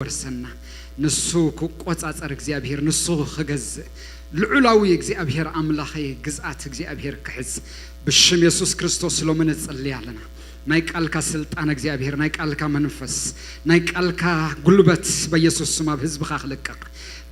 ክወርሰና፣ ንሱ ክቆጻጸር እግዚኣብሔር፣ ንሱ ክገዝእ፣ ልዑላዊ እግዚኣብሔር ኣምላኸይ ግዝኣት እግዚኣብሔር ክሕዝ ብሽም የሱስ ክርስቶስ ሎሚ ንጽሊ ኣለና። ናይ ቃልካ ስልጣን እግዚኣብሔር፣ ናይ ቃልካ መንፈስ፣ ናይ ቃልካ ጉልበት በኢየሱስ ስም ኣብ ህዝብኻ ክልቀቕ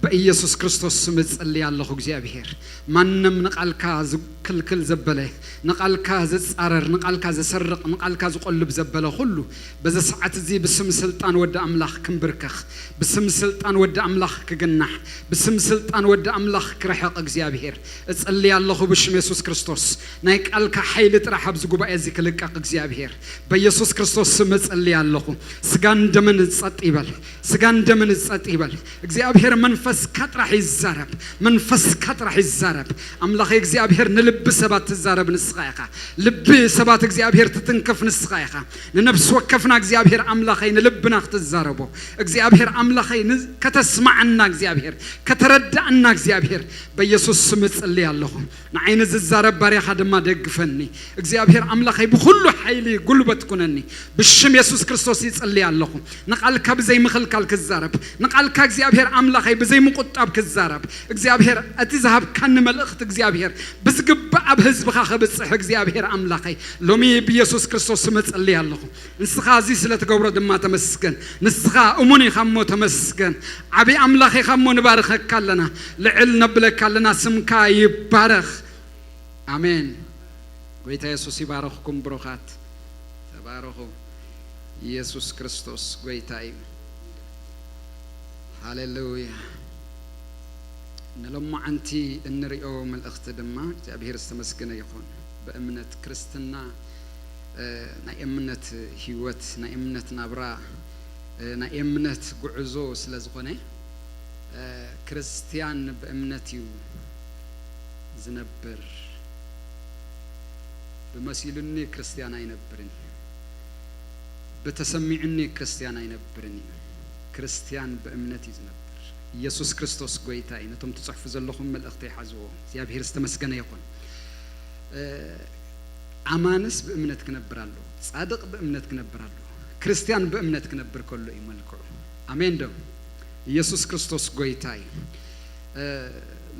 በኢየሱስ ክርስቶስ ስም እጽሊ ኣለኹ። እግዚኣብሔር፣ ማንም ንቃልካ ዝክልክል ዘበለ፣ ንቃልካ ዝጻረር፣ ንቃልካ ዝሰርቕ፣ ንቃልካ ዝቆልብ ዘበለ ኩሉ በዚ ሰዓት እዚ ብስም ስልጣን ወዲ ኣምላኽ ክንብርከኽ፣ ብስም ስልጣን ወዲ ኣምላኽ ክግናሕ፣ ብስም ስልጣን ወዲ ኣምላኽ ክርሕቕ እግዚኣብሔር እጽሊ ኣለኹ ብሽም የሱስ ክርስቶስ። ናይ ቃልካ ሓይሊ ጥራሕ ኣብዚ ጉባኤ እዚ ክልቀቕ እግዚኣብሔር በኢየሱስ ክርስቶስ ስም እጽሊ ኣለኹ። ስጋን ደምን ጸጥ ይበል፣ ስጋን ደምን ጸጥ ይበል። እግዚኣብሔር መንፈስካ ጥራሕ ይዛረብ፣ መንፈስካ ጥራሕ ይዛረብ። ኣምላኸይ እግዚኣብሔር ንልቢ ሰባት ትዛረብ ንስኻ ኢኻ። ልቢ ሰባት እግዚኣብሔር ትትንክፍ ንስኻ ኢኻ። ንነፍሲ ወከፍና እግዚኣብሔር ኣምላኸይ ንልብና ክትዛረቦ እግዚኣብሔር ኣምላኸይ ን-፣ ከተስማዓና እግዚኣብሔር ከተረዳእና እግዚኣብሔር በኢየሱስ ስም እጽሊ ኣለኹ። ንዓይ ንዝዛረብ ባርያኻ ድማ ደግፈኒ እግዚኣብሔር ኣምላኸይ ብኹሉ ሓይሊ ጉልበት ኩነኒ። ብሽም የሱስ ክርስቶስ ይጽሊ ኣለኹ። ንቓልካ ብዘይ ምኽልካል ክዛረብ፣ ንቓልካ እግዚኣብሔር ኣምላኸይ ብዘይ ምቁጣብ ክዛረብ፣ እግዚኣብሔር እቲ ዝሃብካኒ መልእኽቲ እግዚኣብሔር ብዝግባእ ኣብ ህዝብኻ ከብጽሕ እግዚኣብሔር ኣምላኸይ ሎሚ ብየሱስ ክርስቶስ ስም እጽሊ ኣለኹ። ንስኻ እዚ ስለ ትገብሮ ድማ ተመስገን። ንስኻ እሙን ኢኻ እሞ ተመስገን። ዓቢ ኣምላኽ ኢኻ እሞ ንባርኸካ ኣለና፣ ልዕል ነብለካ ኣለና። ስምካ ይባረኽ። ኣሜን። ጎይታ የሱስ ይባረኽኩም ብሩኻት። ተባረኹ። ኢየሱስ ክርስቶስ ጎይታ እዩ። ሃሌሉያ። ንሎማዓንቲ እንሪኦ መልእኽቲ ድማ እግዚኣብሔር ዝተመስገነ ይኹን። ብእምነት ክርስትና፣ እ፣ ናይ እምነት ህይወት፣ ናይ እምነት ናብራ፣ እ፣ ናይ እምነት ጉዕዞ ስለ ዝኾነ፣ እ፣ ክርስትያን ብእምነት እዩ ዝነብር። ብመሲሉኒ ክርስትያን ኣይነብርን። ብተሰሚዑኒ ክርስትያን ኣይነብርን እዩ። ክርስትያን ብእምነት እዩ ዝነብር። ኢየሱስ ክርስቶስ ጎይታ እዩ። ነቶም ትጽሕፉ ዘለኹም መልእኽተይ ሓዝዎ። እግዚኣብሔር ዝተመስገነ ይኹን። እ፣ ኣማንስ ብእምነት ክነብር ኣለዎ። ጻድቕ ብእምነት ክነብር ኣለዎ። ክርስትያን ብእምነት ክነብር ከሎ እዩ መልክዑ። ኣሜን ዶ? ኢየሱስ ክርስቶስ ጎይታ እዩ። እ፣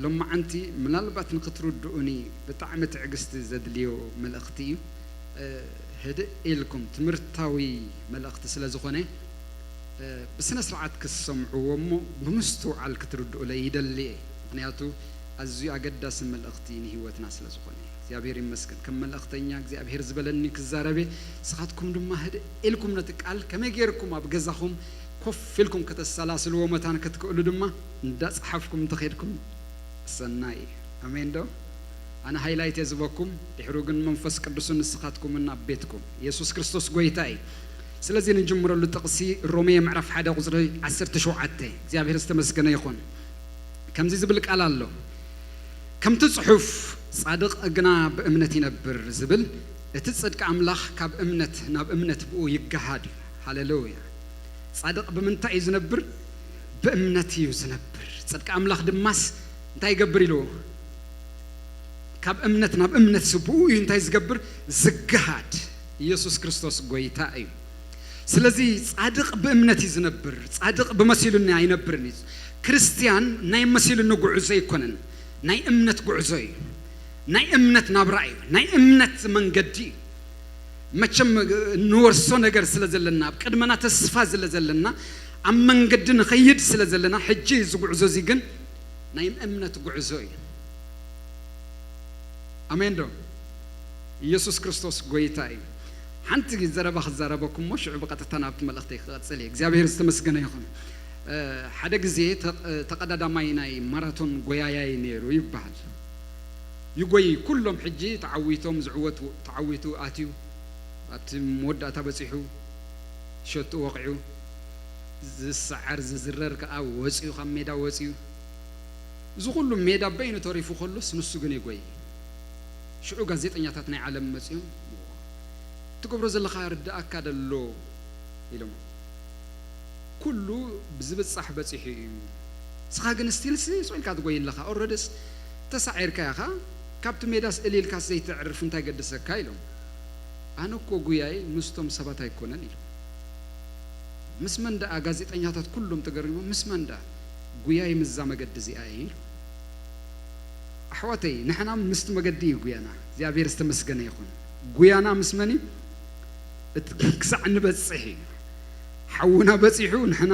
ሎማዓንቲ ምናልባት ንክትርድኡኒ ብጣዕሚ ትዕግስቲ ዘድልዮ መልእኽቲ እዩ። እ፣ ህድእ ኢልኩም ትምህርታዊ መልእኽቲ ስለ ዝኾነ፣ እ፣ ብስነ ስርዓት ክትሰምዕዎ እሞ ብምስትውዓል ክትርድኡለይ ይደሊ እየ። ምኽንያቱ ኣዝዩ ኣገዳሲ መልእኽቲ ንህይወትና ስለ ዝኾነ። እግዚኣብሔር ይመስገን። ከም መልእኽተኛ እግዚኣብሔር ዝበለኒ ክዛረብ እየ። ንስኻትኩም ድማ ህድእ ኢልኩም ነቲ ቃል ከመይ ጌርኩም ኣብ ገዛኹም ኮፍ ኢልኩም ከተሰላስልዎ መታን ክትክእሉ ድማ እንዳጸሓፍኩም እንተኸድኩም ሰናይ እዩ። ኣሜን ዶ? ኣነ ሃይላይት እየ ዝበኩም፣ ድሕሩ ግን መንፈስ ቅዱስን ንስኻትኩምን ኣብ ቤትኩም። ኢየሱስ ክርስቶስ ጎይታ እዩ። ስለዚ ንጅምረሉ ጥቕሲ ሮሜ ምዕራፍ ሓደ ቁጽሪ ዓሰርተ ሸውዓተ። እግዚኣብሔር ዝተመስገነ ይኹን። ከምዚ ዝብል ቃል ኣሎ፣ ከምቲ ጽሑፍ፣ "ጻድቕ ግና ብእምነት ይነብር" ዝብል፣ እቲ ጽድቂ ኣምላኽ ካብ እምነት ናብ እምነት ብኡ ይገሃድ እዩ። ሃሌሉያ። ጻድቕ ብምንታይ እዩ ዝነብር? ብእምነት እዩ ዝነብር። ጽድቂ ኣምላኽ ድማስ እንታይ ይገብር ኢልዎ? ካብ እምነት ናብ እምነት ስብኡ እዩ እንታይ ዝገብር? ዝገሃድ። ኢየሱስ ክርስቶስ ጎይታ እዩ። ስለዚ ጻድቕ ብእምነት እዩ ዝነብር። ጻድቕ ብመሲሉኒ ኣይነብርን እዩ። ክርስትያን ናይ መሲሉኒ ጉዕዞ ኣይኮነን፣ ናይ እምነት ጉዕዞ እዩ። ናይ እምነት ናብራ እዩ። ናይ እምነት መንገዲ እዩ። መቸም፣ እ፣ እንወርሶ ነገር ስለ ዘለና፣ ኣብ ቅድመና ተስፋ ስለ ዘለና፣ ኣብ መንገዲ ንኸይድ ስለ ዘለና፣ ሕጂ እዚ ጉዕዞ እዚ ግን ናይ እምነት ጉዕዞ እዩ። ኣሜን ዶ? ኢየሱስ ክርስቶስ ጎይታ እዩ። ሓንቲ ዘረባ ክዛረበኩም እሞ ሽዑ ብቐጥታ ናብቲ መልእኽተይ ክቐጽል እየ። እግዚኣብሔር ዝተመስገነ ይኹን። እ፣ ሓደ ግዜ ተቕ-፣ ተቐዳዳማይ ናይ ማራቶን ጎያያይ ነይሩ ይበሃል። ይጎይ፣ ኩሎም ሕጂ ተዓዊቶም፣ ዝዕወት ተዓዊቱ ኣትዩ፣ ኣብቲ መወዳእታ በጺሑ፣ ሸቱ ወቒዑ፣ ዝሰዓር ዝዝረር ከኣ ወጺኡ፣ ካብ ሜዳ ወጺኡ። እዚ ኩሉ ሜዳ በይኑ ተሪፉ ከሎስ ንሱ ግን ይጎይ። ሽዑ ጋዜጠኛታት ናይ ዓለም መጺኦም፣ "ትገብሮ ዘለኻ ርድኣካ ደሎ?" ኢሎም። "ኩሉ ብዝብጻሕ በጺሑ እዩ። ንስኻ ግን ስቲልስ ስቕ ኢልካ ትጎይ ኣለኻ። ኦረድስ ተሳዒርካ ኢኻ። ካብቲ ሜዳስ እልልካስ ዘይተዕርፍ እንታይ ገደሰካ?" ኢሎም። "ኣነ እኮ ጉያይ ምስቶም ሰባት ኣይኮነን" ኢሎም። ምስ መን ደኣ? ጋዜጠኛታት ኩሎም ተገሪሞም፣ ምስ መን ደኣ? ጉያይ ምስዛ መገዲ እዚኣ እየ ኢሉ። ኣሕዋተይ፣ ንሕና ምስቲ መገዲ እዩ ጉያና። እግዚኣብሔር ዝተመስገነ ይኹን። ጉያና ምስ መን እዩ? እቲ ክሳዕ ንበጽሕ እዩ። ሓውና በጺሑ፣ ንሕና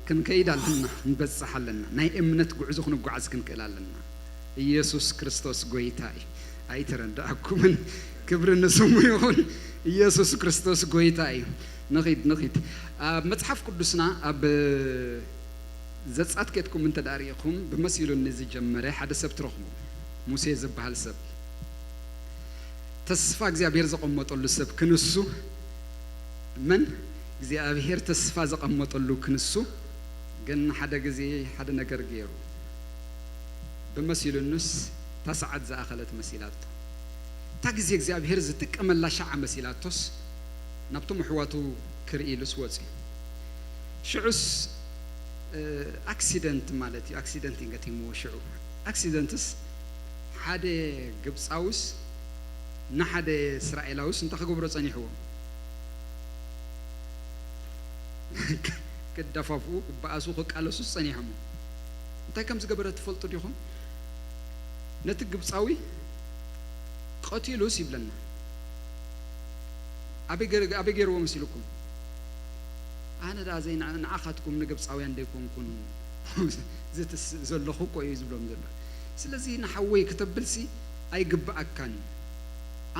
ክንከይድ ኣለና፣ ክንበጽሕ ኣለና። ናይ እምነት ጉዕዞ ክንጓዓዝ ክንክእል ኣለና። ኢየሱስ ክርስቶስ ጎይታ እዩ። ኣይተረዳእኩምን። ክብሪ ንስሙ ይኹን። ኢየሱስ ክርስቶስ ጎይታ እዩ። ንኺድ፣ ንኺድ። ኣብ መጽሓፍ ቅዱስና ኣብ ዘጸኣት ኬድኩም እንተ ደኣ ርኢኹም፣ ብመሲሉኒ ዝጀመረ ሓደ ሰብ ትረኽቡ። ሙሴ ዝበሃል ሰብ። ተስፋ እግዚኣብሔር ዘቐመጠሉ ሰብ ክንሱ፣ መን እግዚኣብሔር ተስፋ ዘቐመጠሉ ክንሱ፣ ግን ሓደ ግዜ ሓደ ነገር ገይሩ። ብመሲሉንስ እታ ሰዓት ዝኣኸለት መሲላቶ። እታ ግዜ እግዚኣብሔር ዝጥቀመላ ሸዓ መሲላቶስ፣ ናብቶም ኣሕዋቱ ክርኢ ኢሉስ ወፂኡ። ሽዑስ፣ እ፣ ኣክሲደንት ማለት እዩ። ኣክሲደንት እዩ ገጢምዎ ሽዑ። ኣክሲደንትስ፣ ሓደ ግብፃውስ ንሓደ እስራኤላውስ እንታይ ክገብሮ ጸኒሕዎ? ክደፋፍኡ፣ ክበኣሱ፣ ክቃለሱስ ጸኒሖም። እንታይ ከም ዝገበረ ትፈልጡ ዲኹም? ነቲ ግብፃዊ ቀቲሉስ ይብለና። ኣበይ ገር-፣ ኣበይ ገይርዎ መሲልኩም? ኣነ ደኣ ዘይ-፣ ንዓ-፣ ንዓኻትኩም ንግብፃውያን ደይኮንኩን ዝትስ-፣ ዘለኹ እኮ እዩ ዝብሎም ዘሎ። ስለዚ ንሓወይ ክተብልሲ ኣይግብኣካን እዩ።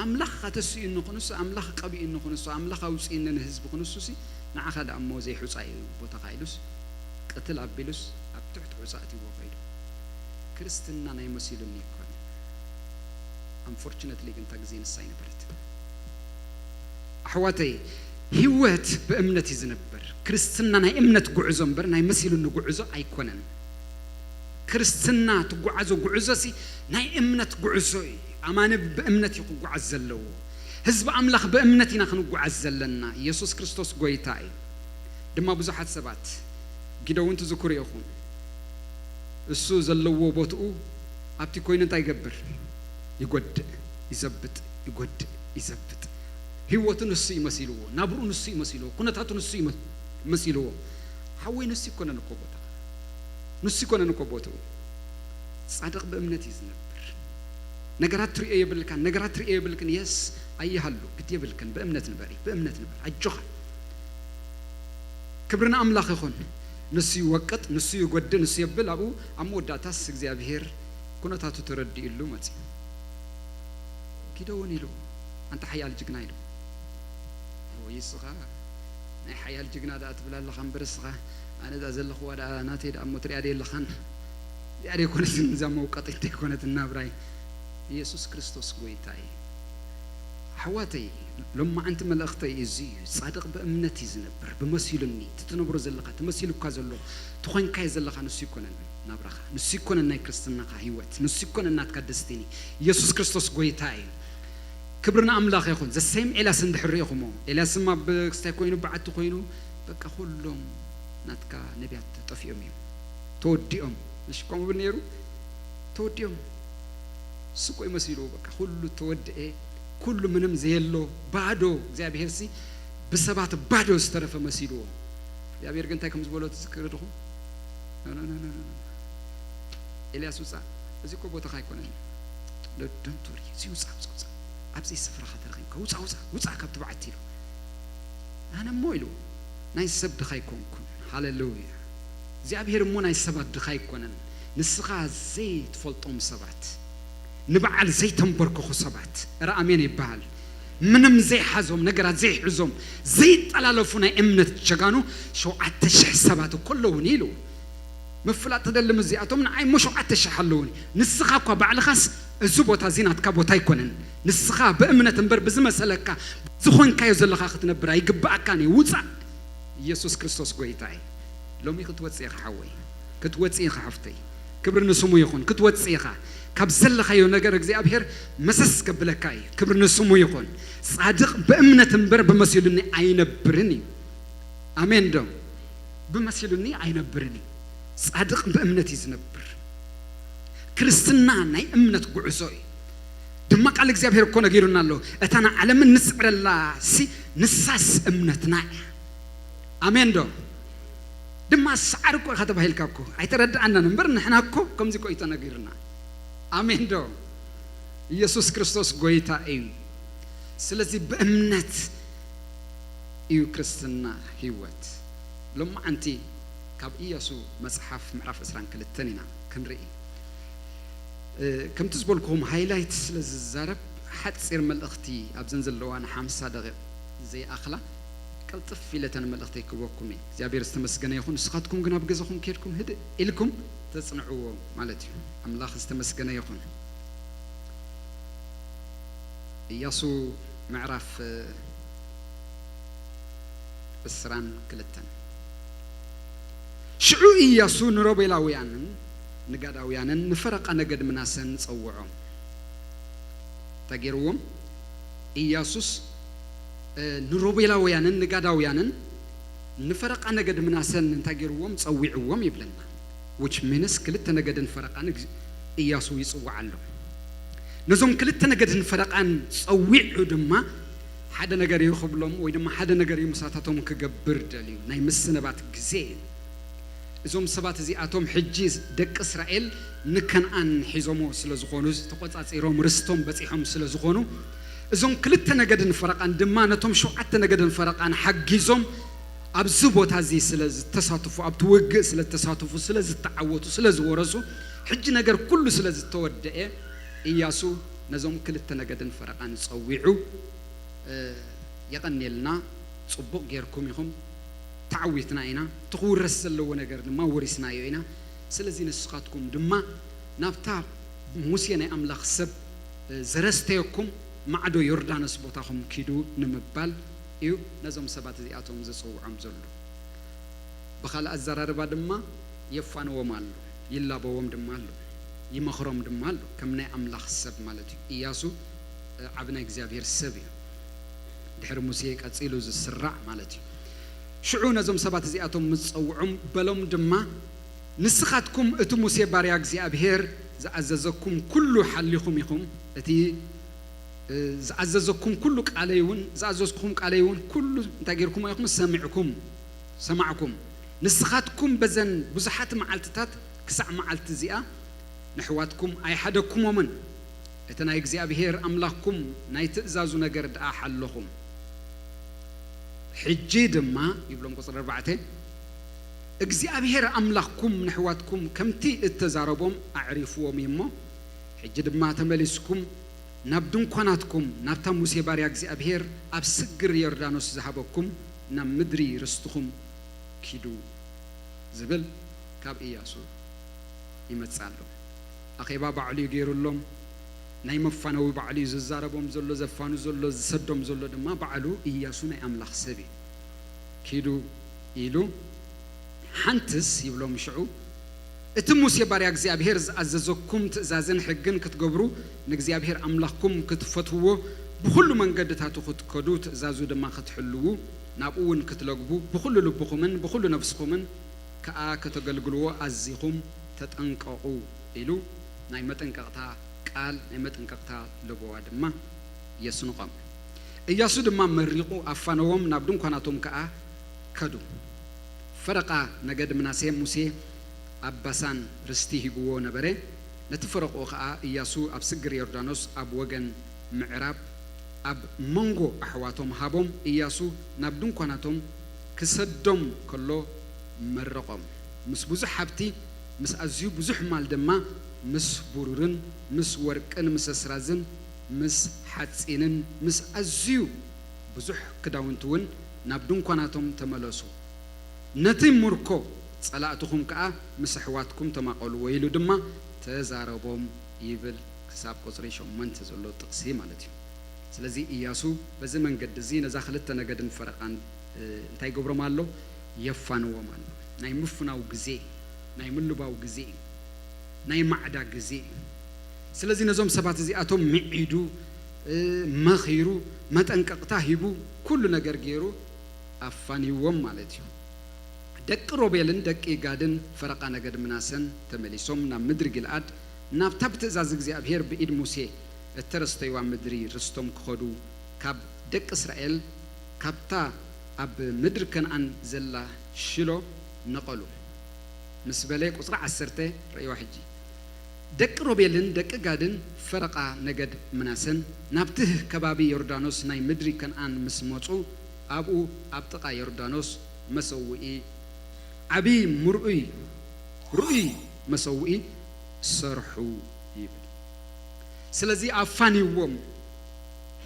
ኣምላኽ ተስእዩኒ ክንሱ፣ ኣምላኽ ቀቢኡኒ ክንሱ፣ ኣምላኽ ኣውፅእኒ ንህዝቢ ክንሱሲ፣ ንዓኻ ደኣ እሞ ዘይሑፃ እዩ ቦታኻ ኢሉስ፣ ቅትል ኣቢሉስ፣ ኣብ ትሕቲ ሑፃ ኣትይዎ ከይዱ። ክርስትና ናይ መሲሉኒ ኣይኮነን። ኣንፎርቹነትሊ ግን እታ ግዜ ንሳ ኣይነበረትን። ኣሕዋተይ፣ ህይወት ብእምነት እዩ ዝነበር። ክርስትና ናይ እምነት ጉዕዞ እምበር ናይ መሲሉኒ ጉዕዞ ኣይኮነን። ክርስትና ትጓዓዞ ጉዕዞሲ ናይ እምነት ጉዕዞ እዩ። ኣማኒ ብእምነት እዩ ክጓዓዝ ዘለዎ። ህዝቢ ኣምላኽ ብእምነት ኢና ክንጓዓዝ ዘለና። ኢየሱስ ክርስቶስ ጎይታ እዩ። ድማ ብዙሓት ሰባት፣ ጊደውን ትዝክሩ ኢኹም። እሱ ዘለዎ ቦትኡ ኣብቲ ኮይኑ እንታይ ይገብር? ይጎድእ፣ ይዘብጥ፣ ይጎድእ፣ ይዘብጥ። ህይወቱ ንሱ እዩ መሲልዎ፣ ናብርኡ ንሱ እዩ መሲልዎ፣ ኩነታቱ ንሱ እዩ መ-፣ መሲልዎ። ሓወይ፣ ንሱ ይኮነን እኮ ቦታ፣ ንሱ ይኮነን እኮ ቦትኡ። ጻድቕ ብእምነት እዩ ዝነብር። ነገራት ትሪኦ የብልካን፣ ነገራት ትሪኦ የብልክን። የስ፣ ኣይሃሉ፣ ግድ የብልክን። ብእምነት ንበሪ፣ ብእምነት ንበር። ኣጆኻ። ክብሪ ንኣምላኽ ይኹን። ንሱ ይወቅጥ፣ ንሱ ይጎድእ፣ ንሱ የብል። ኣብኡ ኣብ መወዳእታስ እግዚኣብሔር ኩነታቱ ተረዲእሉ መጺኡ። ጊደዎን ኢሉ፣ ኣንታ ሓያል ጅግና ኢሉ። ወይ እስኻ ናይ ሓያል ጅግና ደኣ ትብል ኣለኻ እምበር፣ እስኻ ኣነ እዛ ዘለኽዋ ደኣ ናተይ ደኣ እሞ ትሪኣ ደይ ኣለኻን? እዚኣ ደይኮነትን እዛ መውቀጢት ደይኮነትን ናብራይ። ኢየሱስ ክርስቶስ ጎይታ እዩ። ኣሕዋተይ፣ ሎማዓንቲ መልእኽተይ እዚ እዩ። ጻድቕ ብእምነት እዩ ዝነብር። ብመሲሉኒ፣ እቲ ትነብሮ ዘለኻ፣ ተመሲሉካ ዘሎ፣ እቲ ኾንካዮ ዘለኻ ንሱ ይኮነን ናብራኻ። ንሱ ይኮነን ናይ ክርስትናኻ ህይወት። ንሱ ይኮነን ናትካ ደስቲኒ። ኢየሱስ ክርስቶስ ጎይታ እዩ። ክብሪ ንኣምላኽ ይኹን። ዘሰይም ኤልያስ እንድሕር ርኢኹሞ፣ ኤልያስም ኣብ ክስታይ ኮይኑ፣ በዓቲ ኮይኑ፣ በቃ ኩሎም ናትካ ነቢያት ጠፊኦም እዮም። ተወዲኦም። እሺ፣ ከምኡ ብል ነይሩ? ተወዲኦም። እሱ እኮ ይመሲሉ፣ በቃ ኩሉ ተወድኤ፣ ኩሉ ምንም ዘየሎ፣ ባዶ። እግዚኣብሔር ሲ ብሰባት ባዶ ዝተረፈ መሲልዎ። እግዚኣብሔር ግን እንታይ ከም ዝበሎ ትዝክር ዲኹም? ኖ፣ ኖ፣ ኖ፣ ኖ፣ ኖ። ኤልያስ ውፃእ፣ እዚ እኮ ቦታኻ ኣይኮነን። ዶ-፣ ዶንት ወሪ፣ እዚ ውፃእ፣ ውፃእ፣ ውፃእ። ኣብዚ ስፍራኻ ተረኺብካ፣ ውፃእ፣ ውፃእ፣ ውፃእ ካብቲ በዓቲ ኢሉ። ኣነ እሞ ኢሉ፣ ናይ ሰብ ድኻ ኣይኮንኩን። ሃሌሉያ። እግዚኣብሔር እሞ ናይ ሰባት ድኻ ኣይኮነን። ንስኻ ዘይትፈልጦም ሰባት፣ ንበዓል ዘይተንበርከኹ ሰባት፣ እረ ኣሜን ይበሃል። ምንም ዘይሓዞም፣ ነገራት ዘይሕዞም፣ ዘይጠላለፉ ናይ እምነት ጀጋኑ ሸውዓተ ሽሕ ሰባት እኮ ኣለዉኒ ኢሉ። ምፍላጥ ትደሊ ምስዚኣቶም? ንዓይ እሞ ሸውዓተ ሽሕ ኣለዉኒ። ንስኻ እኳ ባዕልኻስ እዚ ቦታ እዚ ናትካ ቦታ ኣይኮነን። ንስኻ ብእምነት እምበር ብዝመሰለካ፣ ዝኾንካዮ ዘለኻ ክትነብር ኣይግብኣካን እዩ። ውፃእ። ኢየሱስ ክርስቶስ ጎይታ እዩ። ሎሚ ክትወፅእ ኢኻ ሓወይ፣ ክትወፅእ ኢኻ ሓፍተይ። ክብሪ ንስሙ ይኹን። ክትወፅእ ኢኻ። ካብ ዘለኻዮ ነገር እግዚኣብሔር መሰስ ከብለካ እዩ። ክብሪ ንስሙ ይኹን። ጻድቕ ብእምነት እምበር ብመሲሉኒ ኣይነብርን እዩ። ኣሜን ዶ? ብመሲሉኒ ኣይነብርን እዩ። ጻድቕ ብእምነት እዩ ዝነብር። ክርስትና ናይ እምነት ጉዕዞ እዩ። ድማ ቃል እግዚኣብሔር እኮ ነጊሩና ኣሎ። እታ ንዓለምን ንስዕረላ ሲ ንሳስ እምነትና እያ። ኣሜን ዶ? ድማ ሰዓር እኮ ኢኻ ተባሂልካ እኮ ኣይተረድኣናን እምበር፣ ንሕና እኮ ከምዚ እኮ እዩ ተነጊርና። ኣሜን ዶ? ኢየሱስ ክርስቶስ ጎይታ እዩ። ስለዚ ብእምነት እዩ ክርስትና ህይወት። ሎማዓንቲ ካብ ኢያሱ መጽሓፍ ምዕራፍ ዕስራን ክልተን ኢና ክንርኢ። እ፣ ከምቲ ዝበልኩኹም ሃይላይት ስለ ዝዛረብ፣ ሓጺር መልእኽቲ ኣብዘን ዘለዋ ንሓምሳ ደቂቕ ዘይኣኽላ ቅልጥፍ ኢለ እተን መልእኽተይ ክህበኩም እየ። እግዚኣብሔር ዝተመስገነ ይኹን። ንስኻትኩም ግን ኣብ ገዛኹም ኬድኩም ህድእ ኢልኩም ተጽንዕዎ ማለት እዩ። ኣምላኽ ዝተመስገነ ይኹን። ኢያሱ ምዕራፍ ዕስራን ክልተን። ሽዑ ኢያሱ ንሮቤላውያንን ንጋዳውያንን ንፈረቓ ነገድ ምናሰን ጸውዖም። እንታይ ገይርዎም? ኢያሱስ፣ እ፣ ንሮቤላውያንን ንጋዳውያንን ንፈረቓ ነገድ ምናሰን እንታይ ገይርዎም? ጸዊዕዎም ይብለና። Which means ክልተ ነገድን ፈረቓን እግ-፣ ኢያሱ ይጽውዓሎም። ነዞም ክልተ ነገድን ፈረቓን ጸዊዑ ድማ ሓደ ነገር እዩ ክብሎም ወይ ድማ ሓደ ነገር እዩ ምሳታቶም ክገብር ደልዩ። ናይ ምስንባት ግዜ እዩ። እዞም ሰባት እዚኣቶም ሕጂ ደቂ እስራኤል ንከነኣን ሒዞሞ ስለ ዝኾኑ፣ ተቖጻጺሮም ርስቶም በጺሖም ስለ ዝኾኑ፣ እዞም ክልተ ነገድን ፈረቓን ድማ ነቶም ሸውዓተ ነገድን ፈረቓን ሓጊዞም ኣብዚ ቦታ እዚ ስለ ዝተሳተፉ፣ ኣብቲ ውግእ ስለ ዝተሳተፉ፣ ስለ ዝተዓወቱ፣ ስለ ዝወረሱ፣ ሕጂ ነገር ኩሉ ስለ ዝተወደኤ፣ ኢያሱ ነዞም ክልተ ነገድን ፈረቓን ጸዊዑ፣ እ፣ የቐንየልና፣ ጽቡቕ ጌርኩም ኢኹም፣ ተዓዊትና ኢና፣ እቲ ክውረስ ዘለዎ ነገር ድማ ወሪስናዮ ኢና። ስለዚ ንስኻትኩም ድማ ናብታ ሙሴ ናይ ኣምላኽ ሰብ፣ እ፣ ዘረስተየኩም ማዕዶ ዮርዳኖስ ቦታኹም ኪዱ ንምባል እዩ ነዞም ሰባት እዚኣቶም ዘጸውዖም ዘሎ። ብኻልእ ኣዘራርባ ድማ የፋንዎም ኣሎ፣ ይላበዎም ድማ ኣሎ፣ ይመኽሮም ድማ ኣሎ። ከም ናይ ኣምላኽ ሰብ ማለት እዩ። ኢያሱ፣ እ፣ ዓቢ ናይ እግዚኣብሔር ሰብ እዩ። ድሕሪ ሙሴ ቀጺሉ ዝስራዕ ማለት እዩ። ሽዑ ነዞም ሰባት እዚኣቶም ምስ ጸውዖም በሎም ድማ፣ ንስኻትኩም እቲ ሙሴ ባርያ እግዚኣብሔር ዝኣዘዘኩም ኩሉ ሓሊኹም ኢኹም። እቲ፣ እ፣ ዝኣዘዘኩም ኩሉ ቃለይ እውን፣ ዝኣዘዝኩም ቃለይ እውን ኩሉ እንታይ ጌርኩሞ ኢኹም? ሰሚዕኩም፣ ሰማዕኩም። ንስኻትኩም በዘን ብዙሓት መዓልትታት ክሳዕ መዓልቲ እዚኣ ነሕዋትኩም ኣይሓደኩሞምን። እቲ ናይ እግዚኣብሔር ኣምላኽኩም ናይ ትእዛዙ ነገር ደኣ ሓለኹም። ሕጂ ድማ፣ ይብሎም ቁጽሪ ኣርባዕተ፣ እግዚኣብሔር ኣምላኽኩም ነሕዋትኩም ከምቲ እተዛረቦም ኣዕሪፍዎም እዩ እሞ፣ ሕጂ ድማ ተመሊስኩም ናብ ድንኳናትኩም፣ ናብታ ሙሴ ባርያ እግዚኣብሔር ኣብ ስግር ዮርዳኖስ ዝሃበኩም ናብ ምድሪ ርስትኹም ኪዱ ዝብል ካብ ኢያሱ ይመጽእ ኣሎ። ኣኼባ ባዕሉ እዩ ገይሩሎም። ናይ መፋነዊ ባዕሉ እዩ ዝዛረቦም ዘሎ፣ ዘፋኑ ዘሎ፣ ዝሰዶም ዘሎ ድማ ባዕሉ ኢያሱ ናይ ኣምላኽ ሰብ እዩ። ኪዱ ኢሉ ሓንትስ ይብሎም ሽዑ፣ እቲ ሙሴ ባርያ እግዚኣብሔር ዝኣዘዘኩም ትእዛዝን ሕግን ክትገብሩ፣ ንእግዚኣብሔር ኣምላኽኩም ክትፈትውዎ፣ ብኹሉ መንገድታቱ ክትከዱ፣ ትእዛዙ ድማ ክትሕልዉ፣ ናብኡ እውን ክትለግቡ፣ ብኹሉ ልብኹምን ብኹሉ ነፍስኹምን ከኣ ከተገልግልዎ ኣዚኹም ተጠንቀቑ ኢሉ ናይ መጠንቀቕታ ቃል፣ ናይ መጠንቀቕታ ለበዋ ድማ የስንቖም። ኢያሱ ድማ መሪቑ ኣፋነዎም፣ ናብ ድንኳናቶም ከኣ ከዱ። ፈረቓ ነገድ ምናሴ ሙሴ ኣብ ባሳን ርስቲ ሂብዎ ነበረ። ነቲ ፈረቓኡ ኸኣ ኢያሱ ኣብ ስግር ዮርዳኖስ ኣብ ወገን ምዕራብ ኣብ መንጎ ኣሕዋቶም ሃቦም። ኢያሱ ናብ ድንኳናቶም ክሰዶም ከሎ መረቖም። ምስ ብዙሕ ሃብቲ፣ ምስ ኣዝዩ ብዙሕ ማል ድማ፣ ምስ ብሩርን ምስ ወርቅን ምስ ኣስራዝን ምስ ሓጺንን ምስ ኣዝዩ ብዙሕ ክዳውንቲ እውን ናብ ድንኳናቶም ተመለሱ። ነቲ ምርኮ ጸላእትኹም ከኣ ምስ ኣሕዋትኩም ተማቐልዎ ኢሉ ድማ ተዛረቦም ይብል፣ ክሳብ ቁጽሪ ሸሞንተ ዘሎ ጥቕሲ ማለት እዩ። ስለዚ ኢያሱ በዚ መንገዲ እዚ ነዛ ክልተ ነገድን ፈረቓን፣ እ፣ እንታይ ይገብሮም ኣሎ? የፋንዎም ኣሎ። ናይ ምፍናው ግዜ፣ ናይ ምልባው ግዜ፣ ናይ ማዕዳ ግዜ። ስለዚ ነዞም ሰባት እዚኣቶም ምዒዱ፣ እ፣ መኺሩ፣ መጠንቀቕታ ሂቡ፣ ኩሉ ነገር ገይሩ ኣፋንይዎም ማለት እዩ። ደቂ ሮቤልን ደቂ ጋድን ፈረቓ ነገድ ምናሰን ተመሊሶም ናብ ምድሪ ጊልዓድ፣ ናብታ ብትእዛዝ እግዚኣብሄር ብኢድ ሙሴ እተረስተይዋ ምድሪ ርስቶም ክኸዱ፣ ካብ ደቂ እስራኤል፣ ካብታ ኣብ ምድሪ ከነኣን ዘላ ሽሎ፣ ነቐሉ። ምስ በለ ቁጽሪ ዓሰርተ ረእይዋ ሕጂ። ደቂ ሮቤልን ደቂ ጋድን ፈረቓ ነገድ ምናሰን ናብቲ ከባቢ ዮርዳኖስ ናይ ምድሪ ከነኣን ምስ መጹ ኣብኡ ኣብ ጥቓ ዮርዳኖስ መሰውኢ ዓቢ ምርኡይ ርኡይ መሰውኢ ሰርሑ ይብል። ስለዚ ኣፋንይዎም፣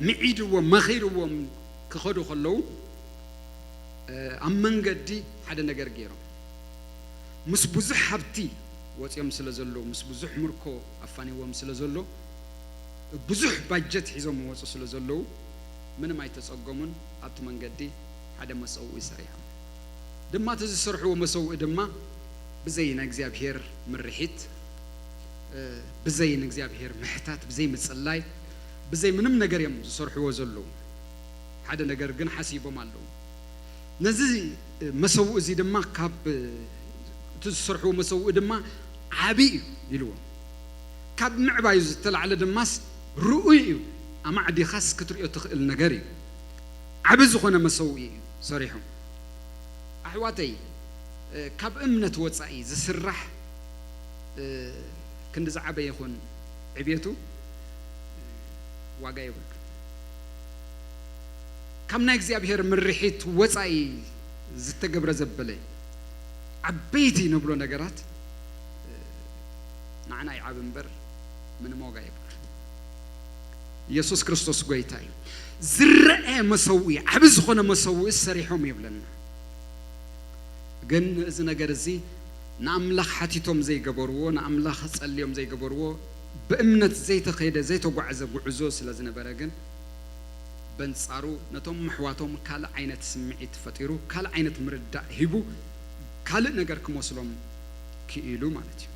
ምዒድዎም፣ መኺርዎም ክኸዱ ከለዉ ኣብ መንገዲ ሓደ ነገር ገይሮም። ምስ ብዙሕ ሃብቲ ወፂኦም ስለ ዘለዉ፣ ምስ ብዙሕ ምርኮ ኣፋንይዎም ስለ ዘሎ፣ ብዙሕ ባጀት ሒዞም ይወፁ ስለ ዘለዉ ምንም ኣይተፀገሙን። ኣብቲ መንገዲ ሓደ መሰውኢ ሰሪሖም። ድማ እቲ ዝሰርሕዎ መሰውኢ ድማ ብዘይ ናይ እግዚኣብሔር ምርሒት፣ ብዘይ ንእግዚኣብሔር ምሕታት፣ ብዘይ ምጽላይ፣ ብዘይ ምንም ነገር እዮም ዝሰርሕዎ ዘለዉ። ሓደ ነገር ግን ሓሲቦም ኣለዉ። ነዚ መሰውኢ እዚ ድማ ካብ እቲ ዝሰርሕዎ መሰውኢ ድማ ዓቢ እዩ ኢልዎም። ካብ ምዕባዩ ዝተላዕለ ድማስ ርኡይ እዩ። ኣማዕዲኻስ ክትርእዮ ትኽእል ነገር እዩ። ዓቢ ዝኾነ መሰውኢ እዩ ሰሪሖም። ኣሕዋተይ፣ ካብ እምነት ወጻኢ ዝስራሕ ክንዲ ዝዓበ ይኹን ዕቤቱ ዋጋ የብሉን። ካብ ናይ እግዚኣብሔር ምርሒት ወጻኢ ዝተገብረ ዘበለ ዓበይቲ ነብሎ ነገራት ንዓና ይዓብ እምበር ምንም ዋጋ የብሉን። ኢየሱስ ክርስቶስ ጎይታ እዩ። ዝረአ መሰውኢ፣ ዓቢ ዝኾነ መሰውኢ ሰሪሖም ይብለና። ግን እዚ ነገር እዚ ንኣምላኽ ሓቲቶም ዘይገበርዎ፣ ንኣምላኽ ጸልዮም ዘይገበርዎ፣ ብእምነት ዘይተኸይደ፣ ዘይተጓዕዘ ጉዕዞ ስለ ዝነበረ ግን በንጻሩ ነቶም ኣሕዋቶም ካልእ ዓይነት ስምዒት ፈጢሩ፣ ካልእ ዓይነት ምርዳእ ሂቡ፣ ካልእ ነገር ክመስሎም ክኢሉ ማለት እዩ።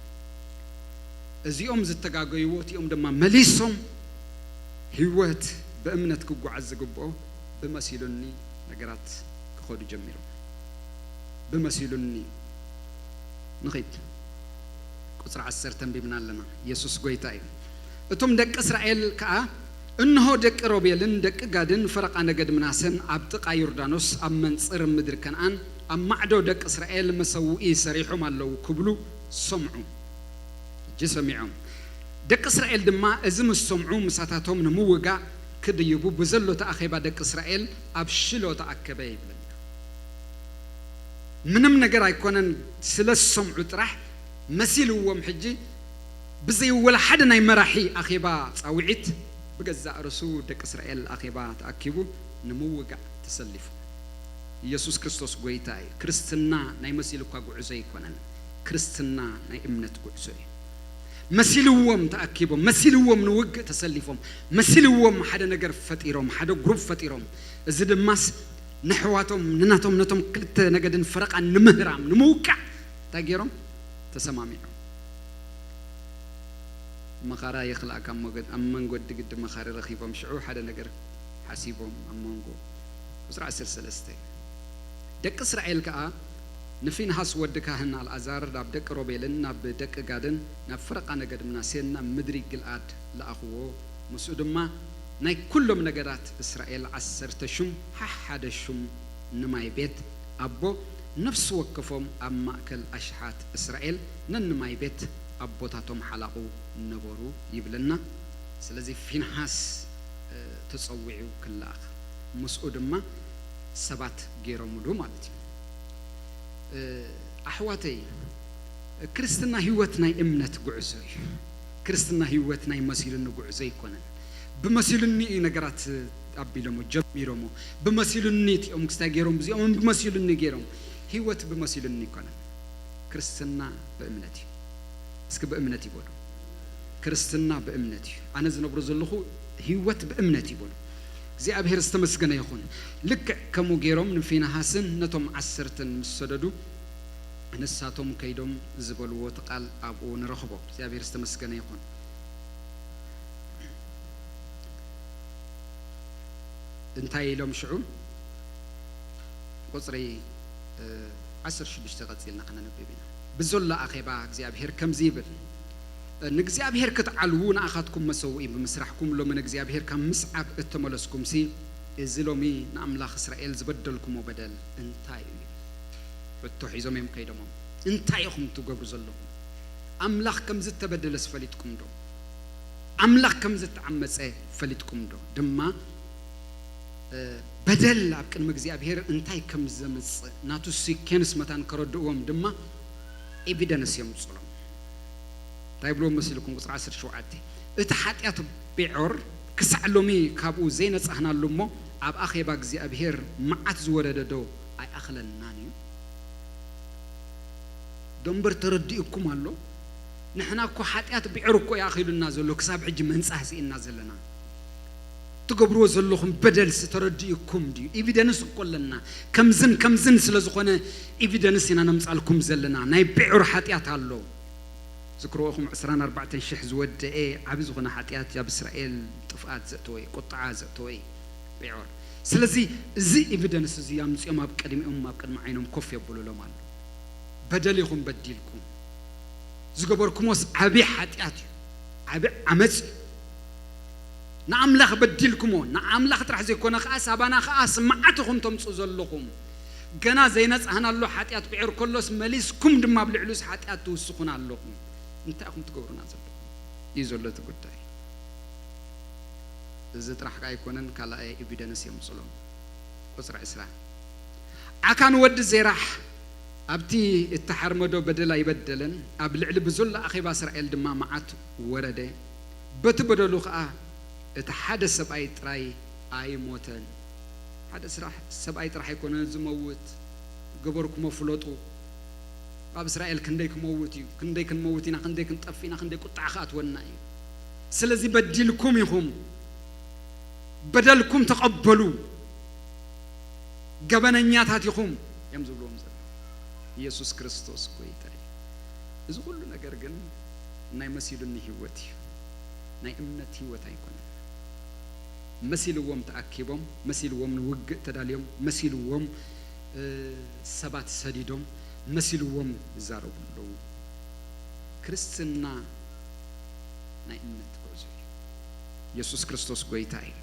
እዚኦም ዝተጋገይዎ እቲኦም ድማ መሊሶም ህይወት ብእምነት ክጓዓዝ ዝግብኦ ብመሲሉኒ ነገራት ክኸዱ ጀሚሮም። ብመሲሉኒ ንኺድ። ቁጽሪ ዓሰርተ ኣንቢብና ኣለና። ኢየሱስ ጎይታ እዩ። እቶም ደቂ እስራኤል ከኣ፣ እንሆ ደቂ ሮቤልን ደቂ ጋድን ፈረቓ ነገድ ምናሰን ኣብ ጥቓ ዮርዳኖስ ኣብ መንጽር ምድሪ ከነኣን ኣብ ማዕዶ ደቂ እስራኤል መሰውኢ ሰሪሖም ኣለዉ ክብሉ ሰምዑ። ሕጂ ሰሚዖም። ደቂ እስራኤል ድማ እዚ ምስ ሰምዑ ምሳታቶም ንምውጋእ ክድይቡ ብዘሎ እቲ ኣኼባ ደቂ እስራኤል ኣብ ሽሎ ተኣከበ ይብለና። ምንም ነገር ኣይኮነን፣ ስለ ዝሰምዑ ጥራሕ መሲልዎም። ሕጂ ብዘይ ወላ ሓደ ናይ መራሒ ኣኼባ ጻውዒት ብገዛእ ርእሱ ደቂ እስራኤል ኣኼባ ተኣኪቡ ንምውጋእ ተሰሊፉ። ኢየሱስ ክርስቶስ ጎይታ እዩ። ክርስትና ናይ መሲሉ እኳ ጉዕዞ ኣይኮነን። ክርስትና ናይ እምነት ጉዕዞ እዩ። መሲልዎም ተኣኪቦም፣ መሲልዎም ንውግእ ተሰሊፎም፣ መሲልዎም ሓደ ነገር ፈጢሮም፣ ሓደ ግሩፕ ፈጢሮም። እዚ ድማስ ንሕዋቶም፣ ንናቶም፣ ነቶም ክልተ ነገድን ፈረቓን ንምህራም፣ ንምውቃዕ እንታይ ገይሮም? ተሰማሚዖም። መኻራ ይኽልኣካ እሞ ግን ኣብ መንጎ ድግዲ መኻሪ ረኺቦም ሽዑ ሓደ ነገር ሓሲቦም ኣብ መንጎ። ቁጽሪ ዓሰርተ ሰለስተ። ደቂ እስራኤል ከኣ ንፊንሃስ ወዲ ካህን ኣልኣዛር ናብ ደቂ ሮቤልን ናብ ደቂ ጋድን ናብ ፈረቓ ነገድ ምናሴን ናብ ምድሪ ግልኣድ ለኣኽዎ። ምስኡ ድማ ናይ ኩሎም ነገዳት እስራኤል ዓሰርተ ሹም ሓሓደ ሹም ንማይ ቤት ኣቦ ነፍሲ ወከፎም ኣብ ማእከል ኣሽሓት እስራኤል ነንማይ ቤት ኣቦታቶም ሓላቑ ነበሩ ይብለና። ስለዚ ፊንሃስ ተጸዊዑ ክለኣኽ ምስኡ ድማ ሰባት ገይሮምሉ ማለት እዩ። ኣሕዋተይ፣ ክርስትና ህይወት ናይ እምነት ጉዕዞ እዩ። ክርስትና ህይወት ናይ መሲሉኒ ጉዕዞ ኣይኮነን። ብመሲሉኒ እዩ ነገራት ኣቢሎሞ ጀሚሮሞ። ብመሲሉኒ እቲኦም ክስታይ ገይሮም እዚኦም ብመሲሉኒ ገይሮም። ህይወት ብመሲሉኒ ኣይኮነን። ክርስትና ብእምነት እዩ። እስኪ ብእምነት ይበሉ። ክርስትና ብእምነት እዩ። ኣነ ዝነብሮ ዘለኹ ህይወት ብእምነት ይበሉ። እግዚኣብሔር ዝተመስገነ ይኹን። ልክዕ ከምኡ ገይሮም ንፊንሃስን ነቶም ዓሰርተን ምስ ሰደዱ ንሳቶም ከይዶም ዝበልዎ እቲ ቃል ኣብኡ ንረኽቦ። እግዚኣብሔር ዝተመስገነ ይኹን። እንታይ ኢሎም ሽዑ? ቁጽሪ ዓሰርተ ሽዱሽተ ቀጺልና ክነንብብ ኢና። ብዘሎ ኣኼባ እግዚኣብሔር ከምዚ ይብል፣ ንእግዚኣብሔር ክትዓልዉ ንኣኻትኩም መሰውኢ ብምስራሕኩም ሎሚ ንእግዚኣብሔር ካብ ምስዓብ እተመለስኩምሲ፣ እዚ ሎሚ ንኣምላኽ እስራኤል ዝበደልኩሞ በደል እንታይ እዩ? ሕቶ ሒዞም እዮም ከይዶሞም። እንታይ ኢኹም ትገብሩ ዘለኹም? ኣምላኽ ከም ዝተበደለስ ፈሊጥኩም ዶ? ኣምላኽ ከም ዝተዓመጸ ፈሊጥኩም ዶ? ድማ እ፣ በደል ኣብ ቅድሚ እግዚኣብሔር እንታይ ከም ዘምጽእ ናቱ ሲኬንስ መታን ከረድእዎም ድማ ኤቪደንስ የምጽሎም። እንታይ ብሎ መሲልኩም? ቁፅሪ ዓሰርተ ሸውዓተ፣ እቲ ሓጢኣት ቤዖር ክሳዕ ሎሚ ካብኡ ዘይነጻህናሉ እሞ ኣብ ኣኼባ እግዚኣብሔር መዓት ዝወረደ ዶ ኣይኣኽለናን እዩ? ደንበር ተረዲእኩም ኣሎ። ንሕና እኮ ሓጢኣት ብዕር እኮ ይኣኺሉና ዘሎ፣ ክሳብ ሕጂ መንጻህ ስኢና ዘለና። ትገብርዎ ዘለኹም በደልስ ተረዲእኩም ድዩ? ኤቪደንስ እኮ ኣለና። ከምዝን ከምዝን ስለ ዝኾነ ኤቪደንስ ኢና ነምጻልኩም ዘለና። ናይ ብዕር ሓጢኣት ኣሎ። ዝክርዎ ኢኹም ዕስራን ኣርባዕተን ሽሕ ዝወደኤ ዓቢ ዝኾነ ሓጢኣት ኣብ እስራኤል ጥፍኣት ዘእተወ እዩ፣ ቁጥዓ ዘእተወ እዩ ብዕር። ስለዚ እዚ ኤቪደንስ እዚ ኣምጺኦም ኣብ ቅድሚኦም፣ ኣብ ቅድሚ ዓይኖም ኮፍ የብሉሎም ኣሎ። በደል ኢኹም በዲልኩም። ዝገበርኩሞስ ዓቢ ሓጢኣት እዩ፣ ዓቢ ዓመጽ እዩ። ንኣምላኽ በዲልኩሞ፣ ንኣምላኽ ጥራሕ ዘይኮነ ከኣ ሳባና ከኣ ስምዓት ኢኹም ተምጽኡ ዘለኹም። ገና ዘይነጻህናሉ ሓጢኣት ብዕር ከሎስ መሊስኩም ድማ ኣብ ልዕሉስ ሓጢኣት ትውስኹና ኣለኹም። እንታይ ኢኹም ትገብሩና ዘለኹም? እዩ ዘሎ እቲ ጉዳይ። እዚ ጥራሕ ከኣ ኣይኮነን፣ ካልኣይ ኤቪደንስ የምጽሎም። ቁጽሪ ዕስራ፣ ዓካን ወዲ ዜራሕ ኣብቲ እተሓርመዶ በደል ኣይበደለን፣ ኣብ ልዕሊ ብዝሎ ኣኼባ እስራኤል ድማ መዓት ወረደ። በቲ በደሉ ኸኣ እቲ ሓደ ሰብኣይ ጥራይ ኣይሞተን። ሓደ ስራሕ ሰብኣይ ጥራሕ ኣይኮነን ዝመውት፣ ገበርኩሞ ፍለጡ። ኣብ እስራኤል ክንደይ ክመውት እዩ፣ ክንደይ ክንመውት ኢና፣ ክንደይ ክንጠፍእ ኢና፣ ክንደይ ቁጥዓ ክኣትወና እዩ። ስለዚ በዲልኩም ኢኹም፣ በደልኩም ተቐበሉ፣ ገበነኛታት ኢኹም እዮም ዝብልዎም ዘለዉ። ኢየሱስ ክርስቶስ ጎይታ እዩ። እዚ ኩሉ ነገር ግን ናይ መሲሉኒ ህይወት እዩ፣ ናይ እምነት ህይወት ኣይኮነን። መሲልዎም ተኣኪቦም፣ መሲልዎም ንውግእ ተዳልዮም፣ መሲልዎም፣ እ፣ ሰባት ሰዲዶም፣ መሲልዎም ይዛረቡ ኣለዉ። ክርስትና ናይ እምነት ጉዕዞ እዩ። ኢየሱስ ክርስቶስ ጎይታ እዩ።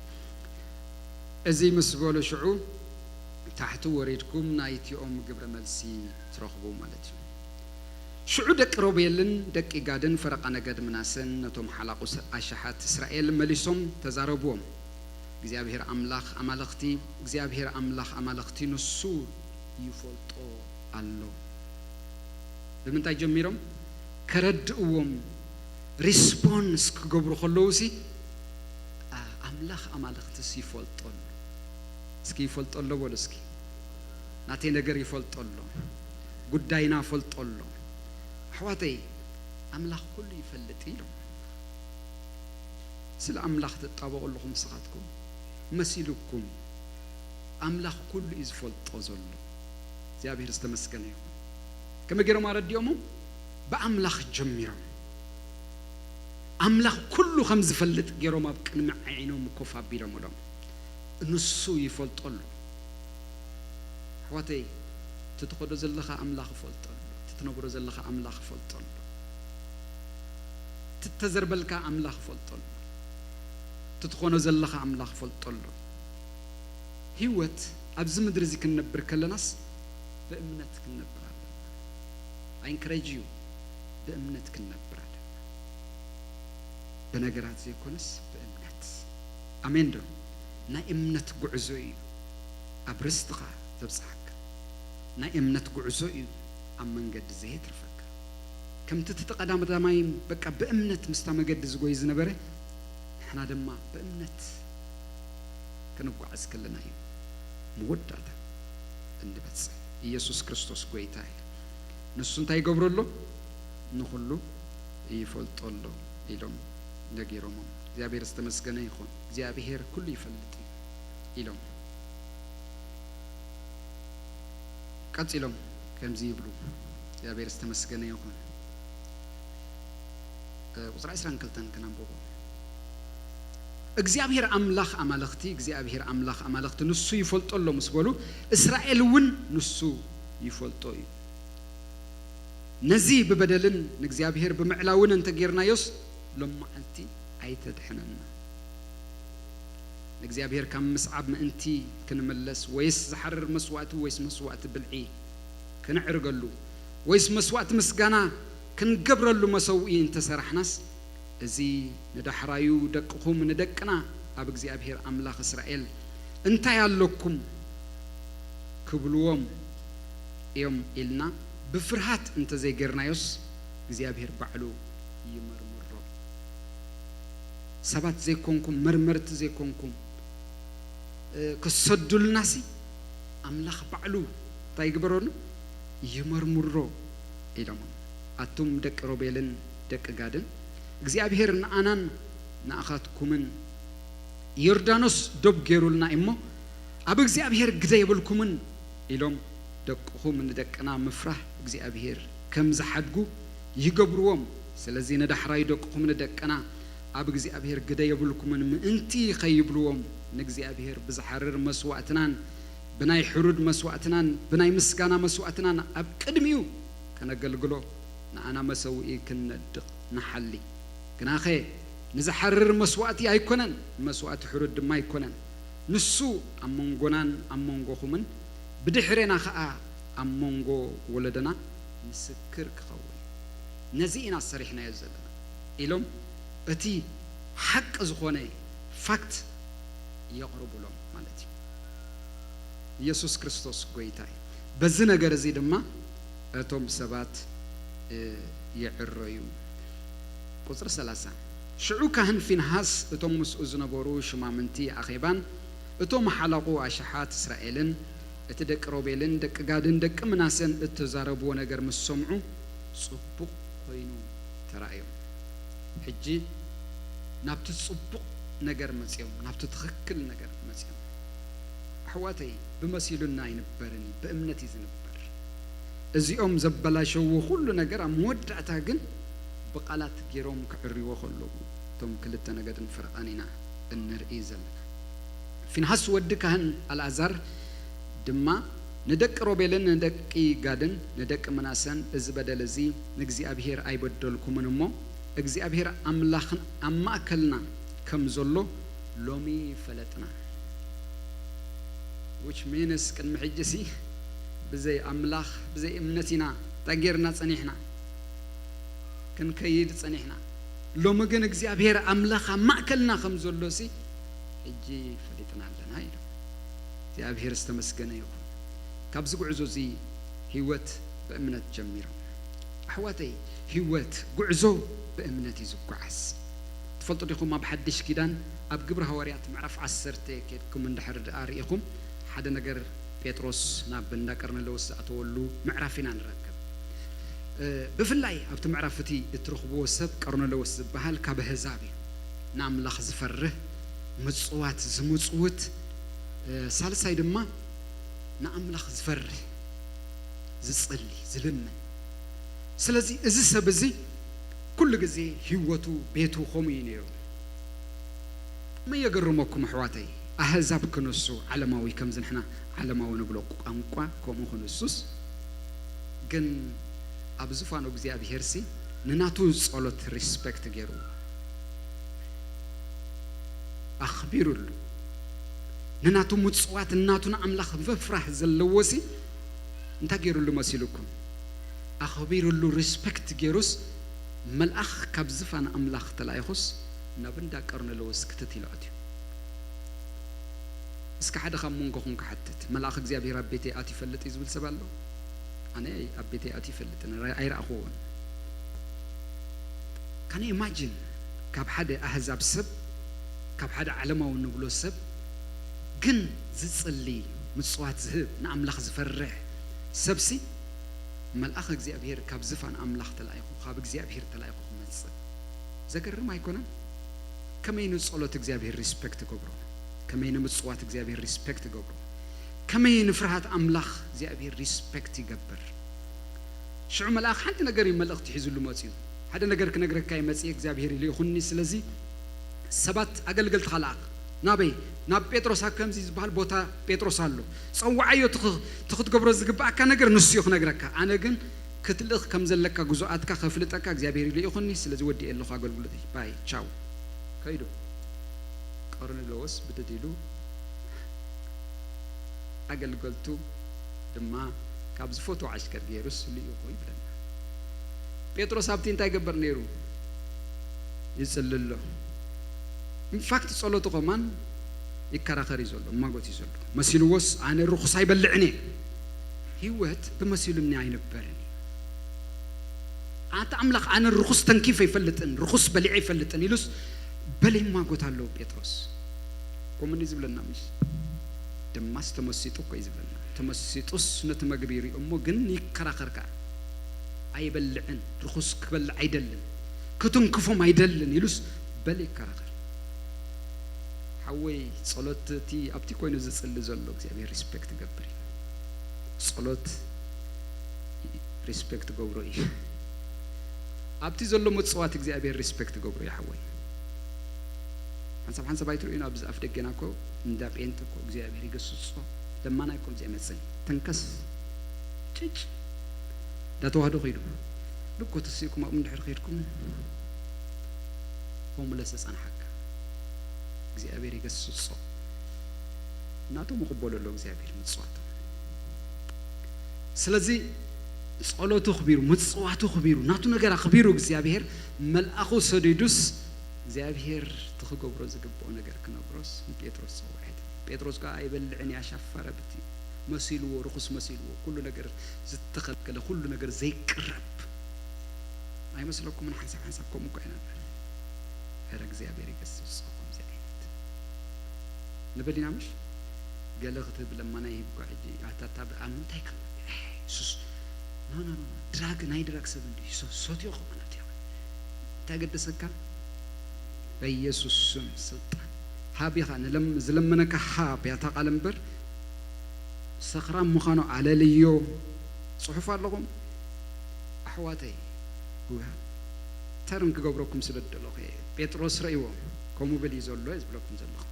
እዚ ምስ በሉ ሽዑ ታሕቲ ወሪድኩም ናይቲኦም ግብረ መልሲ ትረኽቡ ማለት እዩ። ሽዑ ደቂ ሮቤልን ደቂ ጋድን ፈረቓ ነገድ ምናሰን ነቶም ሓላቑ ኣሽሓት እስራኤል መሊሶም ተዛረብዎም። እግዚኣብሔር ኣምላኽ ኣማልኽቲ፣ እግዚኣብሔር ኣምላኽ ኣማልኽቲ ንሱ ይፈልጦ ኣሎ። ብምንታይ ጀሚሮም? ከረድእዎም፣ ሪስፖንስ ክገብሩ ከለዉ ሲ፣ ኣ-፣ ኣምላኽ ኣማልኽትስ ይፈልጦ ኣሎ። እስኪ ይፈልጦ ኣሎ በሉ እስኪ። ናተይ ነገር ይፈልጦ ኣሎ። ጉዳይና ፈልጦ ኣሎ። ኣሕዋተይ፣ ኣምላኽ ኩሉ ይፈልጥ ኢሎም። ስለ ኣምላኽ ትጣበቑ ኣለኹም ንስኻትኩም። መሲሉኩም። ኣምላኽ ኩሉ እዩ ዝፈልጦ ዘሎ። እግዚኣብሔር ዝተመስገነ ይኹን። ከመይ ገይሮም ኣረዲኦሞ? ብኣምላኽ ጀሚሮም። ኣምላኽ ኩሉ ከም ዝፈልጥ ገይሮም ኣብ ቅድሚ ዓይኖም ኮፍ ኣቢሎምሎም። ንሱ ይፈልጦ ኣሎ። ኣሕዋተይ፣ እቲ ትኸዶ ዘለኻ ኣምላኽ ይፈልጦ ኣሎ። እቲ ትነብሮ ዘለኻ ኣምላኽ ይፈልጦ ኣሎ። እቲ እተዘርበልካ ኣምላኽ ይፈልጦ ኣሎ። እቲ ትኾኖ ዘለኻ ኣምላኽ ይፈልጦ ኣሎ። ህይወት ኣብዚ ምድሪ እዚ ክንነብር ከለናስ ብእምነት ክንነብር ኣለና። I encourage you፣ ብእምነት ክንነብር ኣለና። ብነገራት ዘይኮነስ ብእምነት። ኣሜን ዶ? ናይ እምነት ጉዕዞ እዩ ኣብ ርስትኻ ዘብጽሓካ። ናይ እምነት ጉዕዞ እዩ ኣብ መንገዲ ዘየትርፈካ። ከምቲ እቲ ቀዳማይ በቃ ብእምነት ምስታ መገዲ ዝጎይ ዝነበረ፣ ንሕና ድማ ብእምነት ክንጓዓዝ ከለና እዩ መወዳእታ እንበጽሕ። ኢየሱስ ክርስቶስ ጎይታ እዩ። ንሱ እንታይ ይገብሮ ኣሎ? ንኹሉ ይፈልጦ ኣሎ ኢሎም ነጊሮሞም። እግዚኣብሔር ዝተመስገነ ይኹን። እግዚኣብሔር ኩሉ ይፈልጥ እዩ ኢሎም። ቀጺሎም ከምዚ ይብሉ፣ እግዚኣብሔር ዝተመስገነ ይኹን። እ፣ ቁጽሪ ዕስራን ክልተን ከነንብቦ። እግዚኣብሔር ኣምላኽ ኣማልኽቲ፣ እግዚኣብሔር ኣምላኽ ኣማልኽቲ ንሱ ይፈልጦ ኣሎ ምስ በሉ፣ እስራኤል እውን ንሱ ይፈልጦ እዩ። ነዚ ብበደልን ንእግዚኣብሔር ብምዕላውን እንተ ጌርናዮስ፣ ሎም መዓልቲ ኣይተድሕነና። ንእግዚኣብሔር ካብ ምስዓብ ምእንቲ ክንምለስ፣ ወይስ ዝሓርር መስዋእቲ ወይስ መስዋእቲ ብልዒ ክነዕርገሉ ወይስ መስዋእቲ ምስጋና ክንገብረሉ መሰውኢ እንተሰራሕናስ፣ እዚ ንዳሕራዩ ደቅኹም ንደቅና ኣብ እግዚኣብሔር ኣምላኽ እስራኤል እንታይ ኣለኩም ክብልዎም እዮም ኢልና ብፍርሃት እንተዘይጌርናዮስ እግዚኣብሔር ባዕሉ ይመርምሮ። ሰባት ዘይኮንኩም፣ መርመርቲ ዘይኮንኩም፣ እ፣ ክሰዱልናሲ ኣምላኽ ባዕሉ እንታይ ይግበረሉ? ይመርምሮ ኢሎሞም። ኣቱም ደቂ ሮቤልን ደቂ ጋድን፣ እግዚኣብሔር ንኣናን ንኣኻትኩምን ዮርዳኖስ ዶብ ገይሩልና እሞ፣ ኣብ እግዚኣብሔር ግደ የብልኩምን ኢሎም ደቅኹም ንደቅና ምፍራህ እግዚኣብሔር ከም ዝሓድጉ ይገብርዎም። ስለዚ ንዳሕራይ ደቅኹም ንደቅና ኣብ እግዚኣብሔር ግደ የብልኩምን ምእንቲ ኸይብልዎም፣ ንእግዚኣብሔር ብዝሓርር መስዋእትናን ብናይ ሕሩድ መስዋእትናን ብናይ ምስጋና መስዋእትናን ኣብ ቅድሚኡ ከነገልግሎ ንኣና መሰውኢ ክንነድቕ ንሓሊ። ግናኸ ንዝሓርር መስዋእቲ ኣይኮነን፣ መስዋእቲ ሕሩድ ድማ ኣይኮነን። ንሱ ኣብ መንጎናን ኣብ መንጎኹምን ብድሕሬና ኸኣ ኣብ መንጎ ወለዶና ምስክር ክኸውን፣ ነዚ ኢና ሰሪሕናዮ ዘለና ኢሎም እቲ ሓቂ ዝኾነ ፋክት የቕርቡሎም ማለት እዩ። ኢየሱስ ክርስቶስ ጐይታ እዩ። በዚ ነገር እዚ ድማ እቶም ሰባት፣ እ፣ ይዕረዩ። ቁጽሪ ሰላሳ፣ ሽዑ ካህን ፊንሃስ እቶም ምስኡ ዝነበሩ ሽማምንቲ ኣኼባን እቶም ሓለቑ ኣሽሓት እስራኤልን እቲ ደቂ ሮቤልን ደቂ ጋድን ደቂ ምናሰን እተዛረብዎ ነገር ምስ ሰምዑ ጽቡቕ ኮይኑ ተራእዮም። ሕጂ ናብቲ ጽቡቕ ነገር መጺኦም፣ ናብቲ ትኽክል ነገር መጺኦም። ኣሕዋተይ፣ ብመሲሉና ኣይንበርን እዩ፣ ብእምነት እዩ ዝንበር። እዚኦም ዘበላሸዎ ኩሉ ነገር ኣብ መወዳእታ ግን ብቓላት ገይሮም ክዕርይዎ ከለዉ፣ እቶም ክልተ ነገድን ፈረቓን ኢና እንርኢ ዘለና። ፊንሃስ ወዲ ካህን ኣልኣዛር ድማ ንደቂ ሮቤልን ንደቂ ጋድን ንደቂ ምናሰን፣ እዚ በደል እዚ ንእግዚኣብሔር ኣይበደልኩምን እሞ፣ እግዚኣብሔር ኣምላኽን ኣብ ማእከልና ከም ዘሎ ሎሚ ፈለጥና። Which means ቅድሚ ሕጂ ሲ ብዘይ ኣምላኽ፣ ብዘይ እምነት ኢና እንታይ ጌርና ጸኒሕና፣ ክንከይድ ጸኒሕና። ሎሚ ግን እግዚኣብሔር ኣምላኽ ኣብ ማእከልና ከም ዘሎ ሲ ሕጂ ፈሊጥና ኣለና ኢሉ። እግዚኣብሔር ዝተመስገነ ይኹን። ካብዚ ጉዕዞ እዚ ህይወት ብእምነት ጀሚሮም። ኣሕዋተይ፣ ህይወት ጉዕዞ ብእምነት እዩ ዝጓዓዝ። ትፈልጡ ዲኹም፣ ኣብ ሓድሽ ኪዳን ኣብ ግብሪ ሃዋርያት ምዕራፍ ዓሰርተ ኬድኩም እንድሕር ደኣ ርኢኹም፣ ሓደ ነገር ጴጥሮስ ናብ እንዳ ቀርኔሌዎስ ዝኣተወሉ ምዕራፍ ኢና ንረክብ። እ፣ ብፍላይ ኣብቲ ምዕራፍ እቲ እትረኽብዎ ሰብ ቀርኔሌዎስ ዝበሃል ካብ ኣህዛብ እዩ። ንኣምላኽ ዝፈርህ፣ ምጽዋት ዝምጽውት፣ እ፣ ሳልሳይ ድማ ንኣምላኽ ዝፈርህ፣ ዝጽሊ፣ ዝልምን። ስለዚ እዚ ሰብ እዚ ኩሉ ግዜ ህይወቱ፣ ቤቱ ከምኡ እዩ ነይሩ። መየገርመኩም ኣሕዋተይ፣ ኣህዛብ ክነሱ ዓለማዊ፣ ከምዚ ንሕና ዓለማዊ ንብሎ ቋንቋ ከምኡ ክንሱስ፣ ግን ኣብ ዝፋኑ እግዚኣብሄርሲ ንናቱ ጸሎት ሪስፔክት ገይሩ ኣኽቢሩሉ። ንናቱ ምጽዋት፣ ንናቱ ንኣምላኽ ምፍራህ ዘለዎሲ እንታይ ገይሩሉ መሲሉኩም? ኣኽቢሩሉ፣ ሪስፔክት ገይሩስ፣ መልኣኽ ካብ ዝፋን ኣምላኽ ተላኢኹስ ናብ እንዳ ቀርኔሌዎስ ክትት ኢሉ ኣትዩ። እስከ ሓደ ካብ መንጎኹም ክሓትት፣ መልኣኽ እግዚኣብሔር ኣብ ቤተይ ኣትዩ ይፈልጥ እዩ ዝብል ሰብ ኣሎ? ኣነ ኣብ ቤተይ ኣትዩ ይፈልጥን፣ ኣይረኣኹዎን። ካን ኢማጂን፣ ካብ ሓደ ኣህዛብ ሰብ፣ ካብ ሓደ ዓለማዊ ንብሎ ሰብ ግን ዝጽሊ፣ ምጽዋት ዝህብ፣ ንኣምላኽ ዝፈርሕ ሰብሲ፣ መልኣኽ እግዚኣብሔር ካብ ዝፋን ኣምላኽ ተላኢኹ፣ ካብ እግዚኣብሔር ተላኢኹ ክመጽእ ዘገርም ኣይኮነን? ከመይ ንጸሎት እግዚኣብሔር ሪስፔክት ይገብሮ፣ ከመይ ንምጽዋት እግዚኣብሔር ሪስፔክት ይገብሮ፣ ከመይ ንፍርሃት ኣምላኽ እግዚኣብሔር ሪስፔክት ይገብር። ሽዑ መልኣኽ ሓንቲ ነገር እዩ መልእኽቲ ሒዙሉ መጺኡ። ሓደ ነገር ክነግረካ እየ መጺእ እግዚኣብሔር ይልኢኹኒ፣ ስለዚ ሰባት ኣገልገልትኻ ለኣኽ። ናበይ? ናብ ጴጥሮስ፣ ኣብ ከምዚ ዝበሃል ቦታ ጴጥሮስ ኣሎ። ጸውዓዮ፣ እቲ ኽ-፣ እቲ ክትገብሮ ዝግብኣካ ነገር ንሱ እዩ ክነግረካ። ኣነ ግን ክትልእኽ ከም ዘለካ ግዙኣትካ ከፍልጠካ እግዚኣብሔር ይልኢኹኒ፣ ስለዚ ወዲኤ ኣለኹ ኣገልግሎተይ። ባይ፣ ቻው። ከይዱ። ቆርኔሌዎስ ብድድ ኢሉ ኣገልገልቱ ድማ ካብ ዝፈትዎ ዓሽከር ገይሩስ ልኢኹ ይብለና። ጴጥሮስ ኣብቲ እንታይ ይገብር ነይሩ? ይጽሊ ኣሎ። ኢንፋክት ጸሎቱ ከማን ይከራኸር እዩ ዘሎ፣ እማጎት እዩ ዘሎ። መሲልዎስ ኣነ ርኹስ ኣይበልዕን እየ፣ ህይወት ብመሲሉኒ ኣይንበርን እዩ። ኣታ ኣምላኽ ኣነ ርኹስ ተንኪፈ ይፈልጥን ርኹስ በሊዐ ይፈልጥን ኢሉስ በለ ይማጎት ኣለዉ ጴጥሮስ። ከምኡ እዩ ዝብለና ምሽ? ደማስ ተመሲጡ እኮ እዩ ዝብለና። ተመሲጡስ ነቲ መግቢ ይሪኦ እሞ ግን ይከራኸር ከኣ። ኣይበልዕን፣ ርኹስ ክበልዕ ኣይደልን፣ ክትንክፎም ኣይደልን ኢሉስ በለ ይከራኸር። ሓወይ ጸሎት እቲ ኣብቲ ኮይኑ ዝጽሊ ዘሎ እግዚኣብሔር ሪስፔክት ገብር እዩ። ጸሎት ሪስፔክት ገብሮ እዩ። ኣብቲ ዘሎ ምጽዋት እግዚኣብሔር ሪስፔክት ገብሮ እዩ ሓወይ። ሓንሳብ ሓንሳብ ኣይትርእዩን ኣብዚ ኣፍ ደገና እኮ እንዳ ጴንጠ እኮ እግዚኣብሔር ይገስጾ ለማና እኮ እዚኣ መጽን ተንከስ ጭጭ እንዳ ተዋህዶ ኸይዱ ልኮ ተሲእኩም ኣብኡ እንድሕር ኸይድኩም ሆምለስ ጸንሓካ እግዚኣብሔር ይገስጾ ናቶም ይቕበሎ ኣሎ እግዚኣብሔር ምጽዋቶም። ስለዚ ጸሎቱ ክቢሩ ምጽዋቱ ክቢሩ ናቱ ነገር ኣኽቢሩ እግዚኣብሔር መልኣኹ ሰዲዱስ እግዚኣብሔር እቲ ክገብሮ ዝግብኦ ነገር ክነግሮስ ንጴጥሮስ ጸውዐት። ጴጥሮስ ከኣ ኣይበልዕን እየ ኣሻፈረ ብቲ መሲልዎ ርኹስ መሲልዎ ኩሉ ነገር ዝተኸልከለ ኩሉ ነገር ዘይቅረብ ኣይመስለኩምን? ሓንሳብ ሓንሳብ ከምኡ እኳ ኢና ንብል። ኧረ እግዚኣብሔር ይገስጾ ከምዚ ዓይነት ንብል ኢና ምሽ? ገለ ክትህብ ለማና ይህብኳ ሕጂ ኣታታ ኣብ ምንታይ ከም ሱስ ኖ ኖ ኖ ድራግ ናይ ድራግ ሰብ እንዲ ሰትዮ ከማናት ዮ እንታይ ገደሰካ? በኢየሱስ ስም ስልጣን ሃብ ኢኻ ዝለመነካ ሃብ ያታ ቃል እምበር ሰኽራም ምዃኑ ኣለልዮ። ጽሑፍ ኣለኹም ኣሕዋተይ። ተርም ክገብረኩም ስለ ዝደለኹ እየ። ጴጥሮስ ረእይዎ ከምኡ ብል እዩ ዘሎ እየ ዝብለኩም ዘለኹ።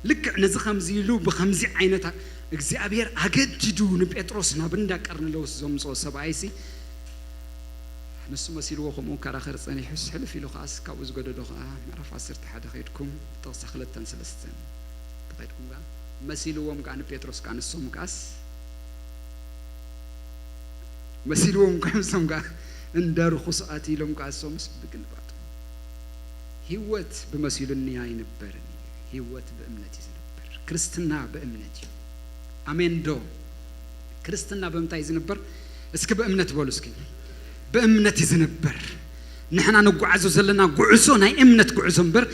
ልክዕ ነዚ ከምዚ ኢሉ ብከምዚ ዓይነት እግዚኣብሔር ኣገዲዱ ንጴጥሮስ ናብ እንዳ ቀርኒለውስ ዘምፅኦ ሰብኣይሲ ንሱ መሲልዎ ከምኡ ከራኸር ጸኒሑስ ሕልፍ ኢሉ ከኣስ ካብኡ ዝገደዶ ከኣ ምዕራፍ ዓሰርተ ሓደ ከይድኩም ጥቕሲ ክልተን ሰለስተን ተኸይድኩም ከኣ መሲልዎም ከኣ ንጴጥሮስ ከኣ ንሶም ከኣስ መሲልዎም ከኣ ንሶም ከኣ እንደ ርኹሳት ኢሎም ከኣ እሶምስ ብግልባጡ ህይወት ብመሲሉኒ ኣይንበርን እዩ። ህይወት ብእምነት እዩ ዝንበር። ክርስትና ብእምነት እዩ። ኣሜን ዶ? ክርስትና ብምንታይ እዩ ዝንበር? እስኪ ብእምነት በሉ እስኪ። ብእምነት እዩ ዝንበር። ንሕና ንጓዓዞ ዘለና ጉዕዞ ናይ እምነት ጉዕዞ እምበር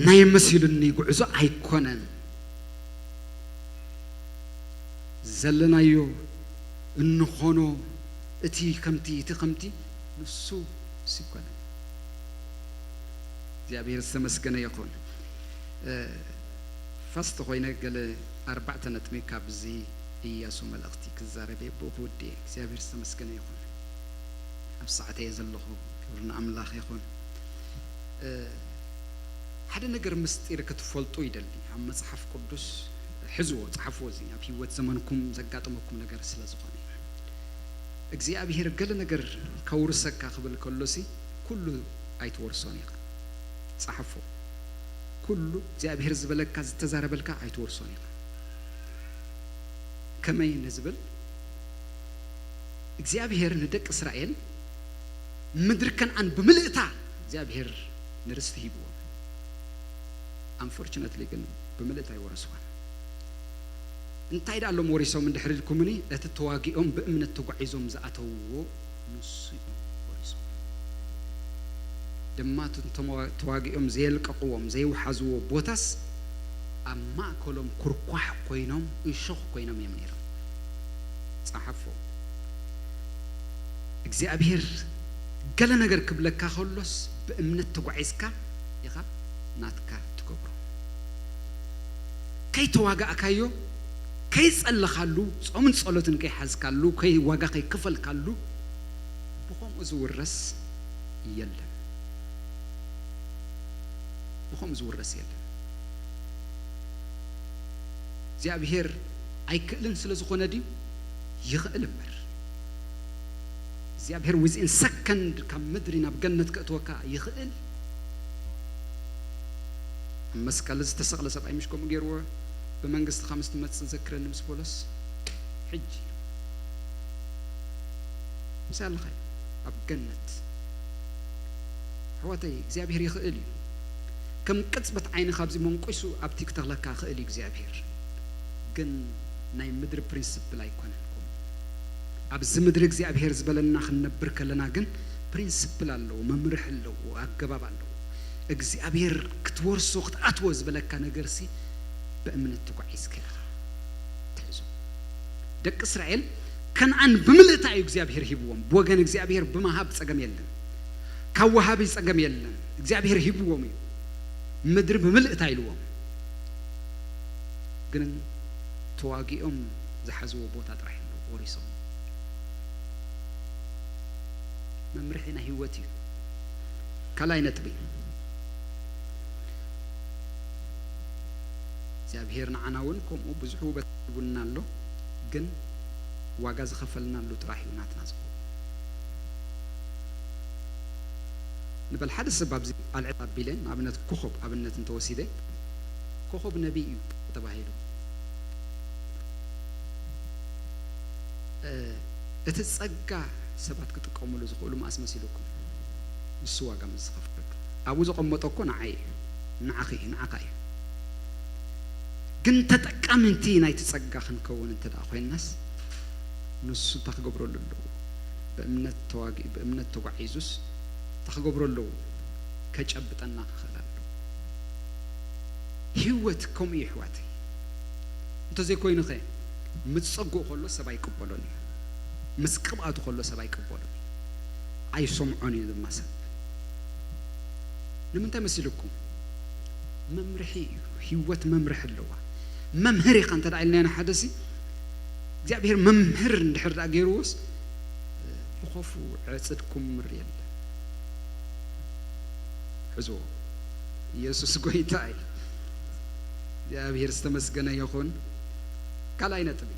ናይ መሲሉኒ ጉዕዞ ኣይኮነን። ዘለናዮ እንኾኖ እቲ ከምቲ እቲ ከምቲ ንሱ ይኮነን። እግዚኣብሔር ዝተመስገነ ይኹን። ፋስት ኮይነ ገለ ኣርባዕተ ነጥቢ ካብዚ ኢያሱ መልእኽቲ ክዛረብ እየ ብኡ ክውድእ እየ። እግዚኣብሔር ዝተመስገነ ይኹን። ኣብ ሰዓተይ እየ ዘለኹ። ክብሪ ንኣምላኽ ይኹን። ሓደ ነገር ምስጢር ክትፈልጡ ይደሊ። ኣብ መጽሓፍ ቅዱስ ሕዝዎ፣ ጸሓፍዎ። እዚ ኣብ ህይወት ዘመንኩም ዘጋጠመኩም ነገር ስለ ዝኾነ እዩ። እግዚኣብሔር ገለ ነገር ከውርሰካ ክብል ከሎሲ ኩሉ ኣይትወርሶን ኢኻ። ጸሓፎ። ኩሉ እግዚኣብሔር ዝበለካ ዝተዛረበልካ ኣይትወርሶን ኢኻ። ከመይ ንዝብል እግዚኣብሔር ንደቂ እስራኤል ምድሪ ከነኣን ብምልእታ እግዚኣብሔር ንርስቲ ሂብዎም። ኣንፎርቹነትሊ ግን ብምልእታ ኣይወረስዋን። እንታይ ደኣ ኣሎም ወሪሶም እንድሕር ኢልኩምኒ፣ እቲ ተዋጊኦም ብእምነት ተጓዒዞም ዝኣተውዎ ንሱ እዮም ወሪሶም። ድማ እቶም ተዋ- ተዋጊኦም ዘየልቀቕዎም ዘይውሓዝዎ ቦታስ ኣብ ማእከሎም ኩርኳሕ ኮይኖም እሾኽ ኮይኖም እዮም ነይሮም። ጸሓፎ። እግዚኣብሔር ገለ ነገር ክብለካ ከሎስ ብእምነት ተጓዒዝካ ኢኻ ናትካ ትገብሮ። ከይተዋጋእካዮ ከይጸለኻሉ ጾምን ጸሎትን ከይሓዝካሉ ከይ ዋጋ ከይከፈልካሉ ብኸምኡ ዝውረስ የለን። ብኸምኡ ዝውረስ የለን። እግዚኣብሔር ኣይክእልን ስለ ዝኾነ ድዩ? ይኽእል እምበር። እግዚኣብሔር ዊዝኢን ሰከንድ ካብ ምድሪ ናብ ገነት ከእትወካ ይኽእል። ኣብ መስቀል ዝተሰቕለ ሰብኣይ ምሽ ከምኡ ገይርዎ ብመንግስትኻ ምስ ትመጽእ ዘክረኒ ምስ በሎስ ሕጂ ምሳይ ኣለኻ እዩ ኣብ ገነት። ኣሕዋተይ እግዚኣብሔር ይኽእል እዩ። ከም ቅጽበት ዓይኒ ካብዚ መንቁሱ ኣብቲ ክተኽለካ ይኽእል እዩ እግዚኣብሔር። ግን ናይ ምድሪ ፕሪንስፕል ኣይኮነን። ኣብዚ ምድሪ እግዚኣብሔር ዝበለና ክንነብር ከለና ግን ፕሪንስፕል ኣለዎ፣ መምርሒ ኣለዎ፣ ኣገባብ ኣለዎ። እግዚኣብሔር ክትወርሶ ክትኣትዎ ዝበለካ ነገርሲ ብእምነት ተጓዒዝካ ኢኻ ትሕዞ። ደቂ እስራኤል ከነኣን ብምልእታ እዩ እግዚኣብሔር ሂብዎም። ብወገን እግዚኣብሔር ብምሃብ ጸገም የለን፣ ካብ ወሃቢ ጸገም የለን። እግዚኣብሔር ሂብዎም እዩ። ምድሪ ብምልእታ ኢልዎም። ግን ተዋጊኦም ዝሓዝዎ ቦታ ጥራሕ ኣሎ ወሪሶም። መምርሒ ናይ ህይወት እዩ። ካልኣይ ነጥቢ፣ እግዚኣብሔር ንዓና እውን ከምኡ ብዙሕ ውበት ሂቡና ኣሎ፣ ግን ዋጋ ዝኸፈልናሉ ጥራሕ እዩ ናትና ዝኸውን። ንበል ሓደ ሰብ ኣብዚ ኣልዕል ኣቢለ ንኣብነት ኮኸብ ኣብነት እንተወሲደ፣ ኮኸብ ነቢይ እዩ ተባሂሉ። እ፣ እቲ ጸጋ ሰባት ክጥቀሙሉ ዝኽእሉ መኣስ መሲልኩም? ንሱ ዋጋ ምስ ዝኸፍለሉ። ኣብኡ ዘቐመጦ እኮ ንዓይ እዩ፣ ንዓኺ እዩ፣ ንዓኻ እዩ። ግን ተጠቃምንቲ ናይቲ ጸጋ ክንከውን እንተ ደኣ ኮይንናስ፣ ንሱ እንታይ ክገብረሉ ኣለዎ? ብእምነት ተዋጊኡ፣ ብእምነት ተጓዒዙስ እንታይ ክገብሮ ኣለዎ? ከጨብጠና ክኽእል ኣለዎ። ህይወት ከምኡ እዩ፣ ኣሕዋተይ። እንተዘይኮይኑኸ፣ ምስ ጸግኡ ከሎ ሰብ ኣይቅበሎን እዩ። ምስ ቅብኣቱ ከሎ ሰብ ኣይቅበሎን እዩ። ኣይሰምዖን እዩ ድማ ሰብ። ንምንታይ መሲልኩም? መምርሒ እዩ። ህይወት መምርሒ ኣለዋ። መምህር ኢኻ እንተ ደኣ ኢልናዮ ንሓደ ሲ፣ እግዚኣብሔር መምህር እንድሕር ደኣ ገይርዎስ፣ ብኸፉ ዕጽድ ክምር የለን። ሕዝዎ፣ ኢየሱስ ጐይታ እዩ። እግዚኣብሔር ዝተመስገነ ይኹን። ካልኣይ ነጥቢ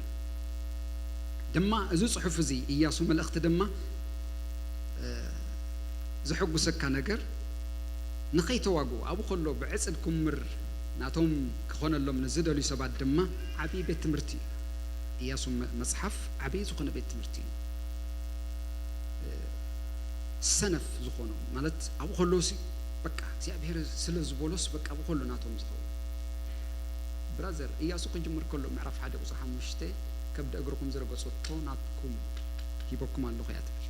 ድማ፣ እዚ ጽሑፍ እዚ፣ ኢያሱ መልእኽቲ ድማ፣ እ፣ ዘሐጉሰካ ነገር፣ ንኸይተዋግኡ፣ ኣብኡ ከሎ ብዕጽድ ክምር ናቶም ክኾነሎም ንዝደልዩ ሰባት ድማ ዓብዪ ቤት ትምህርቲ እዩ። ኢያሱ መ-፣ መጽሓፍ ዓብዪ ዝኾነ ቤት ትምህርቲ እዩ። እ፣ ሰነፍ ዝኾኑ፣ ማለት ኣብኡ ከለውሲ በቃ እግዚኣብሔር ስለ ዝበሎስ በቃ ኣብኡ ከሎ ናቶም ዝኸውን። ብራዘር፣ ኢያሱ ክጅምር ከሎ ምዕራፍ ሓደ ቁጽሪ ሓሙሽተ፣ "ከብዲ እግርኹም ዝረገጾቶ ናትኩም ሂበኩም ኣለኹ" እያ ትብል።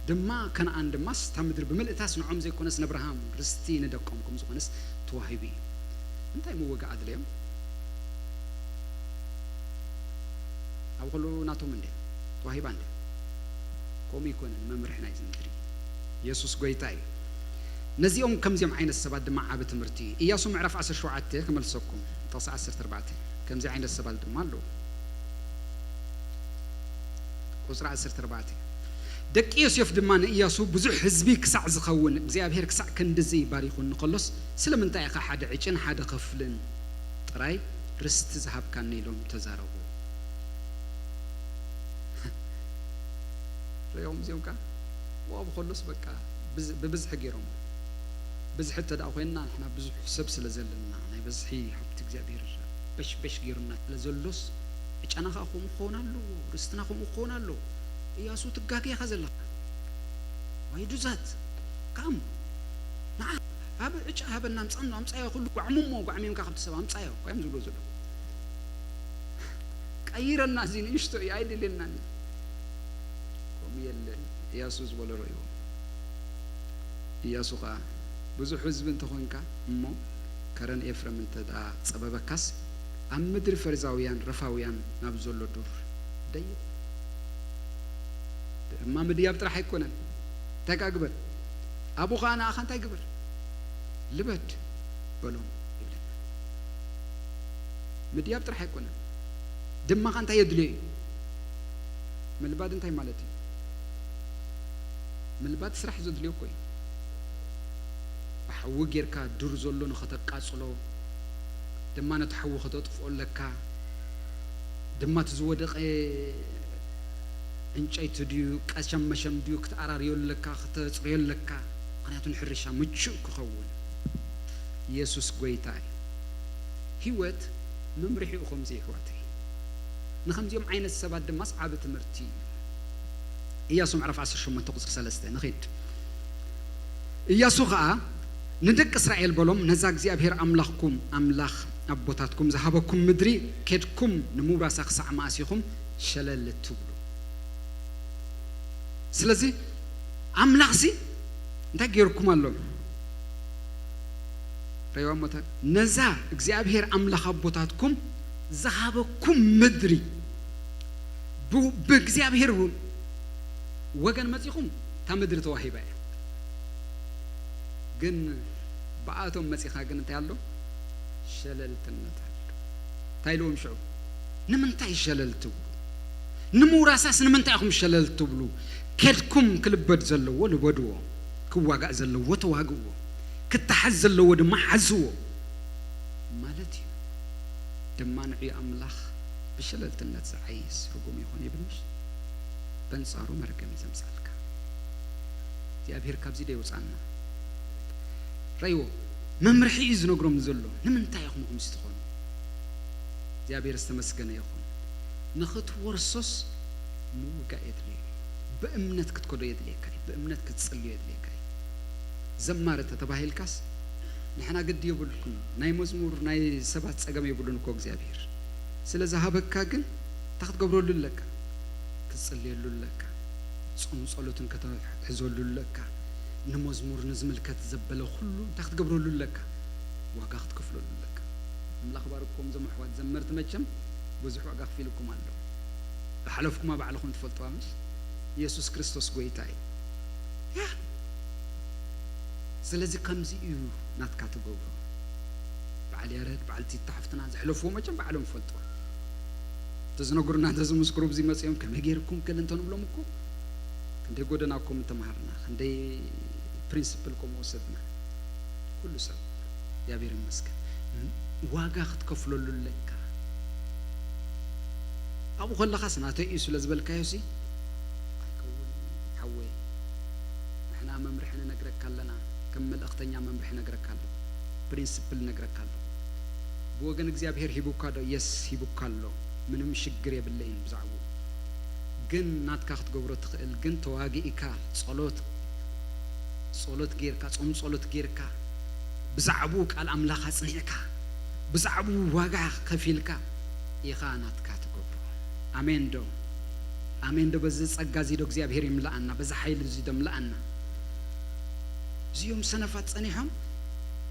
ድማ ከነኣን ድማስ እታ ምድሪ ብምልእታስ ንዖም ዘይኮነስ ነብርሃም ርስቲ ንደቆም ከም ዝኾነስ ተዋሂቡ እዩ። እንታይ ምወጋ ኣድለዮም? ኣብ ከሎ ናቶም እንደ ተዋሂባ እንደ ከምኡ ይኮነ ንመምርሒ ናይ ዝምድሪ ኢየሱስ ጎይታ እዩ። ነዚኦም ከምዚኦም ዓይነት ሰባት ድማ ዓቢ ትምህርቲ እዩ። ኢያሱ ምዕራፍ ዓሰርተ ሸውዓተ ክመልሰኩም፣ ጥቕሲ ዓሰርተ ኣርባዕተ፣ ከምዚ ዓይነት ሰባት ድማ ኣለዉ። ቁጽሪ ዓሰርተ ኣርባዕተ፣ ደቂ ዮሴፍ ድማ ንኢያሱ፣ "ብዙሕ ህዝቢ ክሳዕ ዝኸውን እግዚኣብሔር ክሳዕ ክንድዚ ባሪኹኒ ከሎስ፣ ስለምንታይ ኢኻ ሓደ ዕጭን ሓደ ኸፍልን ጥራይ ርስቲ ዝሃብካኒ?" ኢሎም ተዛረቡ። ርእዮም እዚኦም ከኣ፣ ዋው፣ ከሎስ በቃ ብዝ-፣ ብብዝሒ ገይሮም። ብዝሒ እንተ ደኣ ኮይንና፣ ንሕና ብዙሕ ሰብ ስለ ዘለና፣ ናይ በዝሒ ሃብቲ እግዚኣብሔር በሽበሽ ገይሩና ስለ ዘሎስ፣ ዕጫና ከኣ ከምኡ ክኸውን ኣለዎ፣ ርስትና ከምኡ ክኸውን ኣለዎ። ኢያሱ፣ ትጋገ ኢኻ ዘለኻ። ዋይ ዱ ዛት? ካም፣ ንዓ፣ ሃበ፣ ዕጫ ሃበና፣ ኣምጻ-፣ ኣምጻዮ፣ ኩሉ ጓዕምሞ፣ ጓዕሚምካ ካብቲ ሰብ ኣምጻዮ፣ እኳ እዮም ዝብሎ ዘለዉ። ቀይረና፣ እዚ ንእሽቶ እዩ፣ ኣይደልየናን እዩ። ከምኡ የለን። ኢያሱ ዝበሎ ርእይዎ። ኢያሱ ኸኣ፣ ብዙሕ ህዝቢ እንተኾንካ እሞ፣ ከረን ኤፍረም እንተ ደኣ ጸበበካስ፣ ኣብ ምድሪ ፈሪዛውያን፣ ረፋውያን ናብ ዘሎ ዱር ደይብ። ድማ ምድያብ ጥራሕ ኣይኮነን። እንታይ ከኣ ግበር? ኣብኡ ኸኣ ንኣኻ እንታይ ግበር? ልበድ በሎም ይብለና። ምድያብ ጥራሕ ኣይኮነን። ድማኻ እንታይ የድልዮ እዩ? ምልባድ እንታይ ማለት እዩ? ምልባድ ስራሕ ዘድልዮ እኮ እዩ። ብሓዊ ጌርካ ዱር ዘሎ ንኸተቃጽሎ፣ ድማ ነቲ ሓዊ ከተጥፍኦ ኣለካ። ድማ እቲ ዝወደቐ ዕንጨይቲ ድዩ ቀሸም መሸም ድዩ ክትኣራርዮ ኣለካ፣ ክተጽርዮ ኣለካ። ምኽንያቱ ንሕርሻ ምቹእ ክኸውን። ኢየሱስ ጎይታ እዩ። ህይወት መምርሒኡ ከምዚ እዩ፣ ኣሕዋተይ። ንኸምዚኦም ዓይነት ሰባት ድማስ ዓቢ ትምህርቲ እዩ። ኢያሱ ምዕራፍ ዓሰርተ ሸሞንተ ቁጽሪ ሰለስተ ንኺድ። ኢያሱ ኸኣ ንደቂ እስራኤል በሎም፣ "ነዛ እግዚኣብሔር ኣምላኽኩም፣ ኣምላኽ ኣቦታትኩም ዝሃበኩም ምድሪ ኬድኩም ንምውራሳ ክሳዕ መኣስ ኢኹም ሸለል እትብሉ?" ስለዚ ኣምላኽሲ እንታይ ገይርኩም ኣሎ? ረይዋ ሞታ፣ ነዛ እግዚኣብሔር ኣምላኽ ኣቦታትኩም ዝሃበኩም ምድሪ ብ-፣ ብእግዚኣብሔር እውን ወገን መጺኹም እታ ምድሪ ተዋሂባ እያ። ግን ብኣቶም መጺኻ ግን እንታይ ኣሎ? ሸለልትነት ኣሎ። እንታይ ኢልዎም ሽዑ? ንምንታይ ሸለል ትብሉ? ንምውራሳስ ንምንታይ ኢኹም ሸለል ትብሉ? ከድኩም ክልበድ ዘለዎ ልበድዎ፣ ክዋጋእ ዘለዎ ተዋግእዎ፣ ክተሓዝ ዘለዎ ድማ ሓዝዎ ማለት እዩ። ድማ ንዕዩ ኣምላኽ ብሸለልትነት ዝዓይስ ርጉም ይኹን ይብል ምሽ? በንጻሩ መርገም እዩ ዘምጻልካ። እግዚኣብሔር ካብዚ ዶ ይውጻና? ረይዎ፣ መምርሒ እዩ ዝነግሮም ዘሎ። ንምንታይ ኢኹም ከምዚ ትኾኑ? እግዚኣብሔር ዝተመስገነ ይኹን። ንኽትወርሶስ ምውጋእ የድልዮ እዩ። ብእምነት ክትከዶ የድልየካ እዩ። ብእምነት ክትጽልዮ የድልየካ እዩ። ዘማሪ ተተባሂልካስ ንሕና ግዲ የብልኩን። ናይ መዝሙር ናይ ሰባት ጸገም የብሉን እኮ እግዚኣብሔር። ስለ ዝሃበካ ግን እንታይ ክትገብረሉ ኣለካ? ክትጽልየሉ ኣለካ። ጾም ጸሎትን ከተሕዘሉ ኣለካ። ንመዝሙር ንዝምልከት ዘበለ ኩሉ እንታይ ክትገብረሉ ኣለካ? ዋጋ ክትከፍለሉ ኣለካ። ኣምላኽ ባርኮም እዞም ኣሕዋት ዘመርቲ መቸም ብዙሕ ዋጋ ከፊልኩም ኣሎ። ዝሓለፍኩማ ባዕልኹም ትፈልጥዋ ምሽ? ኢየሱስ ክርስቶስ ጎይታ እዩ። ያ። ስለዚ ከምዚ እዩ ናትካ ትገብሮ። በዓል ያረድ፣ በዓል ቲታ ሓፍትና ዘሕለፍዎ መቸም ባዕሎም ይፈልጥዋ። እንተዝነግሩና፣ እንተዝምስክሩ፣ ኣብዚ መጺኦም ከመይ ገይርኩም ገለ እንተንብሎም እኮ ክንደይ ጎደና እኮ ምተማሃርና፣ ክንደይ ፕሪንስፕል እኮ ምወሰድና። ኩሉ ሰብ እግዚኣብሔር ይመስገን። ዋጋ ክትከፍለሉ ኣለካ። ኣብኡ ከለኻስ ናተይ እዩ ስለ ዝበልካዮሲ ኣይከውን ሓወይ። ንሕና መምርሒ ንነግረካ ኣለና፣ ከም መልእኽተኛ መምርሒ ነግረካ ኣለኹ፣ ፕሪንስፕል ነግረካ ኣለኹ። ብወገን እግዚኣብሔር ሂቡካ ዶ? የስ ሂቡካ ኣሎ። ምንም ሽግር የብለይን ብዛዕባኡ። ግን ናትካ ክትገብሮ ትኽእል ግን ተዋጊእካ ጸሎት፣ ጸሎት ጌርካ፣ ጾም ጸሎት ጌርካ፣ ብዛዕባኡ ቃል ኣምላኽ ኣጽኒዕካ፣ ብዛዕባኡ ዋጋ ከፊልካ ኢኻ ናትካ ትገብሮ። ኣሜን ዶ? ኣሜን ዶ? በዚ ጸጋ እዚ ዶ እግዚኣብሔር ይምልኣና? በዚ ሓይሊ እዚ ዶ ይምልኣና? እዚኦም ሰነፋት ጸኒሖም፣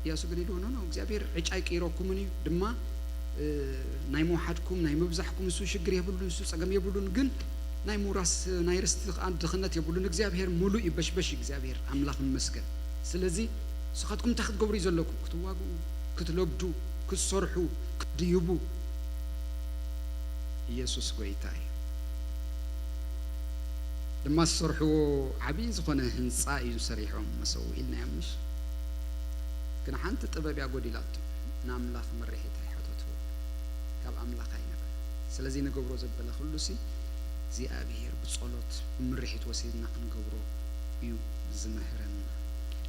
ኢያሱ ግን ኢልዎ፣ "ኖ፣ ኖ፣ እግዚኣብሔር ዕጫ ኣይቅይረኩምን እዩ፣ ድማ፣ እ፣ ናይ ምውሓድኩም፣ ናይ ምብዛሕኩም እሱ ሽግር የብሉን፣ እሱ ጸገም የብሉን፣ ግን ናይ ምውራስ፣ ናይ ርስቲ ከኣ ድኽነት የብሉን፣ እግዚኣብሔር ምሉእ እዩ፣ በሽበሽ እዩ እግዚኣብሔር፣ ኣምላኽ ይመስገን። ስለዚ ንስኻትኩም እንታይ ክትገብሩ እዩ ዘለኩም? ክትዋግኡ፣ ክትለብዱ፣ ክትሰርሑ፣ ክትድይቡ። ኢየሱስ ጎይታ እዩ።" ድማ ዝሰርሕዎ ዓብዪ ዝኾነ ህንጻ እዩ ሰሪሖም፣ መሰውኢ ኢልናዮ ምሽ? ግን ሓንቲ ጥበብ እያ ጎዲላቶ። ንኣምላኽ ምርሒት ኣይሓተትዎ። ካብ ኣምላኽ ኣይነበረ። ስለዚ ንገብሮ ዘበለ ኩሉሲ እግዚኣብሔር ብጸሎት ብምርሒት ወሲድና ክንገብሮ እዩ ዝምህረና።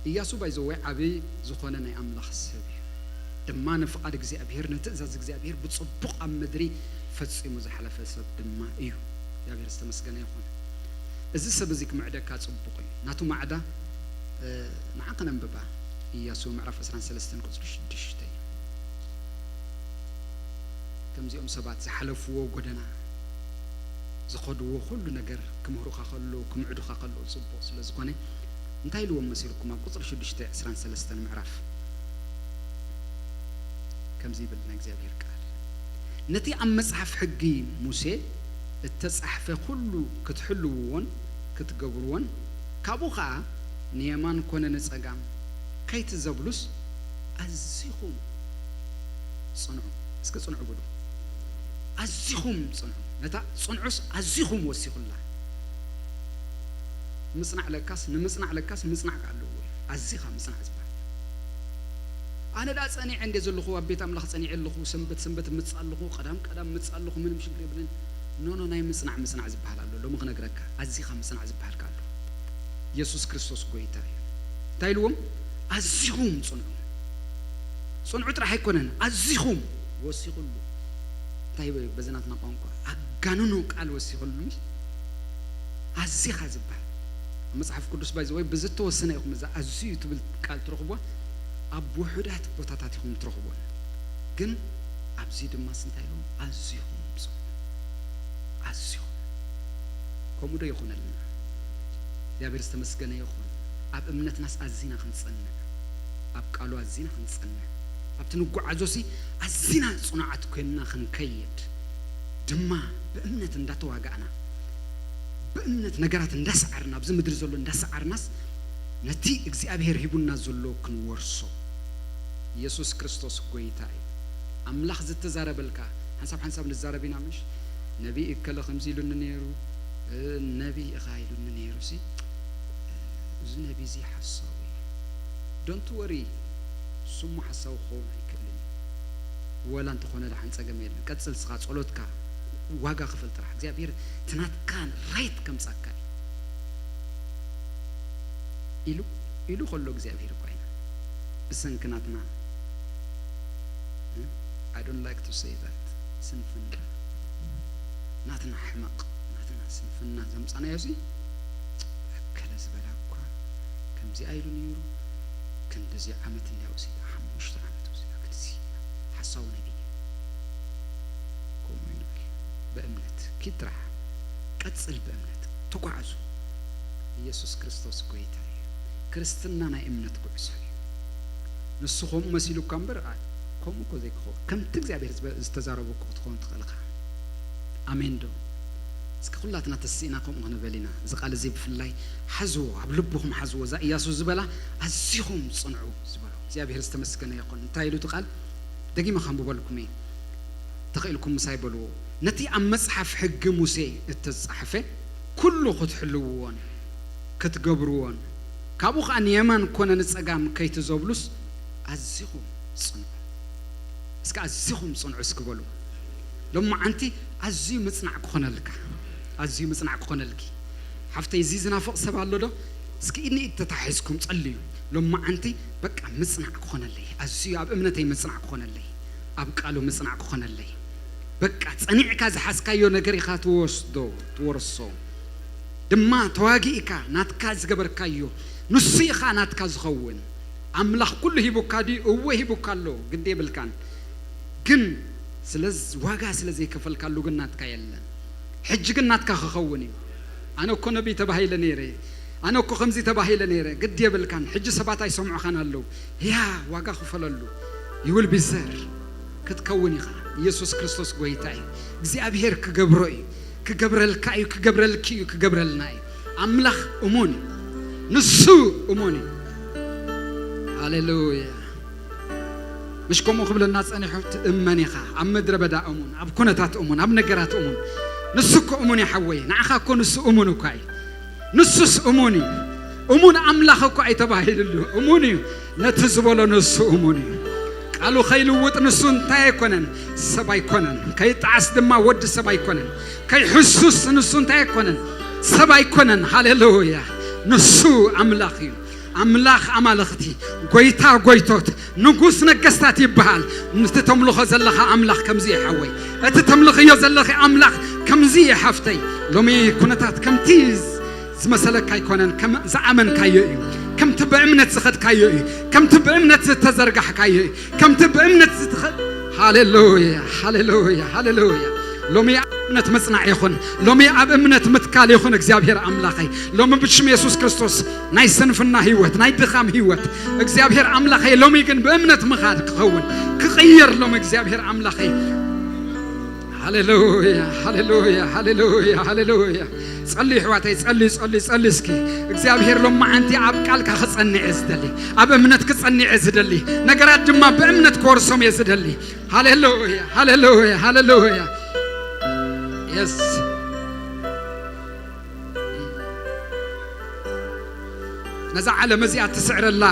ኢያሱ ባይዘወይ ዓብዪ ዝኾነ ናይ ኣምላኽ ሰብ እዩ። ድማ ንፍቓድ እግዚኣብሔር፣ ንትእዛዝ እግዚኣብሔር ብጽቡቕ ኣብ ምድሪ ፈጺሙ ዝሓለፈ ሰብ ድማ እዩ። እግዚኣብሔር ዝተመስገነ ይኹን። እዚ ሰብ እዚ ክምዕደካ ጽቡቕ እዩ። ናቱ ማዕዳ፣ እ፣ ንዓ ከነንብባ። ኢያሱ ምዕራፍ ዕስራን ሰለስተን ቁጽሪ ሽዱሽተ። ከምዚኦም ሰባት ዝሓለፍዎ ጎደና፣ ዝኸድዎ ኩሉ ነገር ክምህሩኻ ከለዉ፣ ክምዕዱኻ ከለዉ ጽቡቕ ስለ ዝኾነ፣ እንታይ ኢልዎም መሲልኩም? ኣብ ቁጽሪ ሽዱሽተ ዕስራን ሰለስተን ምዕራፍ ከምዚ ይብል ናይ እግዚኣብሔር ቃል፣ "ነቲ ኣብ መጽሓፍ ሕጊ ሙሴ እተጻሕፈ ኩሉ ክትሕልውዎን ክትገብርዎን፣ ካብኡ ኸኣ ንየማን ኮነ ንጸጋም ከይትዘብሉስ ኣዚኹም ጽንዑ።" እስከ ጽንዑ በሉ። ኣዚኹም ጽንዑ። ነታ ጽንዑስ ኣዚኹም ወሲኹላ። ምጽናዕ ለካስ፣ ንምጽናዕ ለካስ ምጽናዕ ከኣ ኣለዎ። ኣዚኻ ምጽናዕ ዝበሃል። ኣነ ደኣ ጸኒዐ እንደ ዘለኹ፣ ኣብ ቤት ኣምላኽ ጸኒዐ ኣለኹ፣ ሰንበት ሰንበት እምጽእ ኣለኹ፣ ቀዳም ቀዳም እምጽእ ኣለኹ፣ ምንም ሽግር የብልን። ኖ፣ ኖ፣ ናይ ምጽናዕ ምጽናዕ ዝበሃል ኣሎ። ሎሚ ክነግረካ፣ ኣዚኻ ምጽናዕ ዝበሃል ከኣ ኣሎ። ኢየሱስ ክርስቶስ ጎይታ እዩ። እንታይ ኢልዎም? ኣዚኹም ጽንዑ። ጽንዑ ጥራሕ ኣይኮነን፣ ኣዚኹም ወሲኹሉ። እንታይ በ-፣ በዚ ናትና ቋንቋ ኣጋንኑ ቃል ወሲኹሉ። ኣዚኻ ዝበሃል ኣብ መጽሓፍ ቅዱስ ባይዘ ወይ ብዝተወሰነ ኢኹም እዛ ኣዝዩ ትብል ቃል ትረኽቦ ኣብ ውሑዳት ቦታታት ኢኹም ትረኽቦ። ግን ኣብዚ ድማ ስንታይ ኢሎም ኣዝኹም ጽኑ ኣዝኹም ከምኡ ዶ ይኹነልና? እግዚኣብሔር ዝተመስገነ ይኹን። ኣብ እምነትናስ ኣዚና ክንጸንዕ፣ ኣብ ቃሉ ኣዚና ክንጸንዕ፣ ኣብቲ ንጓዓዞሲ ኣዚና ጽኑዓት ኮይንና ክንከይድ ድማ ብእምነት እንዳተዋጋእና ብእምነት ነገራት እንዳሰዓርና ኣብዚ ምድሪ ዘሎ እንዳሰዓርናስ ነቲ እግዚኣብሔር ሂቡና ዘሎ ክንወርሶ። ኢየሱስ ክርስቶስ ጎይታ እዩ። ኣምላኽ ዝተዛረበልካ ሓንሳብ ሓንሳብ ንዛረብ ኢና ምሽ ነቢ እከለ ከምዚ ኢሉኒ ነይሩ ነቢ ኢኻ ኢሉኒ ነይሩ ሲ እዚ ነቢ እዚ ሓሳዊ እዩ። ዶንት ወሪ ስሙ ሓሳዊ ክኸውን ኣይክእልን እዩ። ወላ እንተኾነ ደሓን ጸገም የለን። ቀጽል ስኻ ጸሎትካ ዋጋ ክፈል ጥራሕ እግዚኣብሔር ትናትካ ራይት ከምጻካ እዩ ኢሉ ኢሉ ከሎ እግዚኣብሔር እኳ ኢና ብሰንኪ ናትና I don't like to say that ስንፍና ናትና ሕመቕ ናትና ስንፍና ዘምጻናዮ ሲ እከለ ዝበላ እኳ ከምዚኣ ኢሉ ነይሩ ክንድዚ ዓመት እንዲያ ወሲዳ ሓሙሽተ ዓመት ወሲዳ ክንድዚ ሓሳዊ ነቢ ከምኡ ይንበር ብእምነት ኪድ ጥራሕ ቀጽል ብእምነት ተጓዓዙ ኢየሱስ ክርስቶስ ጎይታ እዩ። ክርስትና ናይ እምነት ጉዕዞ እዩ። ንሱ ከምኡ መሲሉ እኳ እምበር ከምኡ እኮ ዘይክኸውን ከምቲ እግዚኣብሔር ዝተዛረቦ እኮ ክትኸውን ትኽእልኻ። ኣሜን ዶ? እስኪ ኩላትና ተስኢና ከምኡ ክንበል ኢና። እዚ ቃል እዚ ብፍላይ ሓዝዎ፣ ኣብ ልብኹም ሓዝዎ። እዛ እያሱ ዝበላ ኣዚኹም ጽንዑ ዝበሎ እግዚኣብሔር ዝተመስገነ ይኹን። እንታይ ኢሉ እቲ ቃል? ደጊመ ከንብበልኩም እየ። ተኽኢልኩም ምሳይ በልዎ። ነቲ ኣብ መጽሓፍ ሕጊ ሙሴ እተጻሕፈ ኩሉ ክትሕልውዎን ክትገብርዎን ካብኡ ኸኣ ንየማን ኮነ ንጸጋም ከይትዘብሉስ ኣዚኹም ጽንዑ። እስከ ኣዚኹም ጽንዑ እስኪ በሉ። ሎማዓንቲ ኣዝዩ ምጽናዕ ክኾነልካ፣ ኣዝዩ ምጽናዕ ክኾነልኪ። ሓፍተይ እዚ ዝናፍቕ ሰብ ኣሎ ዶ? እስኪ ኢድ ንኢድ ተታሒዝኩም ጸልዩ። ሎማዓንቲ በቃ ምጽናዕ ክኾነለይ፣ ኣዝዩ ኣብ እምነተይ ምጽናዕ ክኾነለይ፣ ኣብ ቃሉ ምጽናዕ ክኾነለይ። በቃ ጸኒዕካ ዝሓዝካዮ ነገር ኢኻ ትወስዶ ትወርሶ። ድማ ተዋጊእካ ናትካ ዝገበርካዮ ንሱ ኢኻ ናትካ ዝኸውን። ኣምላኽ ኩሉ ሂቡካ ድዩ? እወ ሂቡካ ኣሎ፣ ግዲ የብልካን። ግን ስለ ዋጋ ስለ ዘይከፈልካሉ ግን ናትካ የለን። ሕጂ ግን ናትካ ክኸውን እዩ። ኣነ እኮ ነቢይ ተባሂለ ነይረ፣ ኣነ እኮ ከምዚ ተባሂለ ነይረ፣ ግዲ የብልካን። ሕጂ ሰባት ኣይሰምዑኻን ኣለዉ። ያ ዋጋ ክፈለሉ ይውል ቢዘር ክትከውን ኢኻ። ኢየሱስ ክርስቶስ ጎይታ እዩ። እግዚኣብሔር ክገብሮ እዩ፣ ክገብረልካ እዩ፣ ክገብረልኪ እዩ፣ ክገብረልና እዩ። ኣምላኽ እሙን እዩ፣ ንሱ እሙን እዩ። ሃሌሉያ። ምሽ ከምኡ ክብለና ጸኒሑ ትእመን ኢኻ። ኣብ ምድረ በዳ እሙን፣ ኣብ ኩነታት እሙን፣ ኣብ ነገራት እሙን። ንሱ እኮ እሙን እዩ ሓወይ፣ ንዓኻ እኮ ንሱ እሙን እኳ እዩ። ንሱስ እሙን እዩ። እሙን ኣምላኽ እኳ እዩ ተባሂልሉ። እሙን እዩ። ነቲ ዝበሎ ንሱ እሙን እዩ። ቃሉ ከይልውጥ ንሱ እንታይ ኣይኮነን፣ ሰብ ኣይኮነን። ከይጠዓስ ድማ ወዲ ሰብ ኣይኮነን። ከይሕሱስ ንሱ እንታይ ኣይኮነን፣ ሰብ ኣይኮነን። ሃሌሉያ። ንሱ ኣምላኽ እዩ። ኣምላኽ ኣማልኽቲ፣ ጎይታ ጎይቶት፣ ንጉስ ነገስታት ይበሃል። ነቲ ተምልኾ ዘለኻ ኣምላኽ ከምዚ እዩ ሓወይ። እቲ ተምልኽዮ ዘለኺ ኣምላኽ ከምዚ እዩ ሓፍተይ። ሎሚ ኩነታት ከምቲ ዝመሰለካ ኣይኮነን፣ ከም ዝኣመንካዮ እዩ። ከምቲ ብእምነት ዝኸድካዮ እዩ። ከምቲ ብእምነት ዝተዘርጋሕካዮ እዩ። ከምቲ ብእምነት ዝትኸ-፣ ሃሌሉያ፣ ሃሌሉያ፣ ሃሌሉያ። ሎሚ ኣብ እምነት ምጽናዕ ይኹን። ሎሚ ኣብ እምነት ምትካል ይኹን። እግዚኣብሔር ኣምላኸይ፣ ሎሚ ብሽም የሱስ ክርስቶስ ናይ ስንፍና ህይወት፣ ናይ ድኻም ህይወት፣ እግዚኣብሔር ኣምላኸይ፣ ሎሚ ግን ብእምነት ምኻድ ክኸውን፣ ክቕየር ሎሚ እግዚኣብሔር ኣምላኸይ። ሃሌሉያ፣ ሃሌሉያ፣ ሃሌሉያ፣ ሃሌሉያ። ጸልዩ ኣሕዋተይ፣ ጸልዩ፣ ጸልዩ፣ ጸልዩ እስኪ። እግዚኣብሔር ሎማዓንቲ ኣብ ቃልካ ክጸንዕ እየ ዝደሊ፣ ኣብ እምነት ክጸንዕ እየ ዝደሊ፣ ነገራት ድማ ብእምነት ክወርሶም እየ ዝደሊ። ሃሌሉያ፣ ሃሌሉያ፣ ሃሌሉያ። የስ። ነዛ ዓለም እዚኣ ትስዕረላ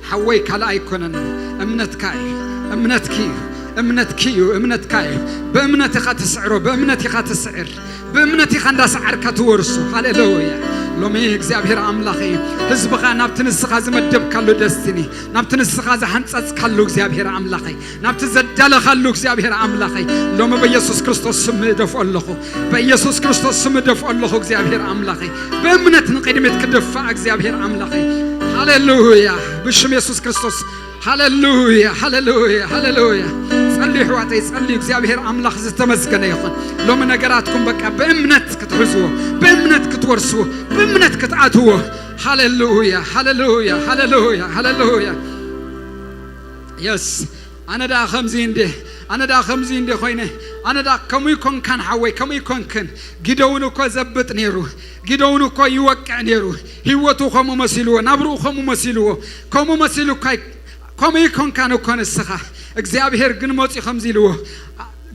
ሓወይ ካልእ ኣይኮነን፣ እምነትካ እዩ፣ እምነትኪ እዩ። እምነትኪ እዩ፣ እምነትካ እዩ። ብእምነት ኢኻ ትስዕሮ፣ ብእምነት ኢኻ ትስዕር፣ ብእምነት ኢኻ እንዳሰዓርካ ትወርሶ። ሃሌሉያ። ሎሚ እግዚኣብሔር ኣምላኸይ፣ ህዝብኻ ናብቲ ንስኻ ዝመደብካሉ ደስቲኒ፣ ናብቲ ንስኻ ዝሃንጸጽካሉ እግዚኣብሔር ኣምላኸይ፣ ናብቲ ዘዳለኻሉ እግዚኣብሔር ኣምላኸይ፣ ሎሚ በኢየሱስ ክርስቶስ ስም እደፍኦ ኣለኹ። በኢየሱስ ክርስቶስ ስም እደፍኦ ኣለኹ እግዚኣብሔር ኣምላኸይ። ብእምነት ንቕድሚት ክድፋእ እግዚኣብሔር ኣምላኸይ። ሃሌሉያ። ብሽም የሱስ ክርስቶስ። ሃሌሉያ፣ ሃሌሉያ፣ ሃሌሉያ። ጸልዩ ኣሕዋተይ፣ ጸልዩ። እግዚኣብሔር ኣምላኽ ዝተመስገነ ይኹን። ሎሚ ነገራትኩም በቃ ብእምነት ክትሕዝዎ፣ ብእምነት ክትወርስዎ፣ ብእምነት ክትኣትዎ። ሃሌሉያ፣ ሃሌሉያ፣ ሃሌሉያ፣ ሃሌሉያ። የስ። ኣነ ደኣ ከምዚ እንዴ፣ ኣነ ደኣ ከምዚ እንዴ ኮይነ፣ ኣነ ደኣ ከምኡ ይኮንካን ሓወይ፣ ከምኡ ይኮንክን። ጊደውን እኮ ዘብጥ ነይሩ፣ ጊደውን እኮ ይወቅዕ ነይሩ። ህይወቱ ከምኡ መሲልዎ፣ ናብርኡ ከምኡ መሲልዎ፣ ከምኡ መሲሉ እኮ ኣይ-፣ ከምኡ ይኮንካን እኮ ንስኻ። እግዚኣብሔር ግን መጺኡ ከምዚ ኢልዎ፣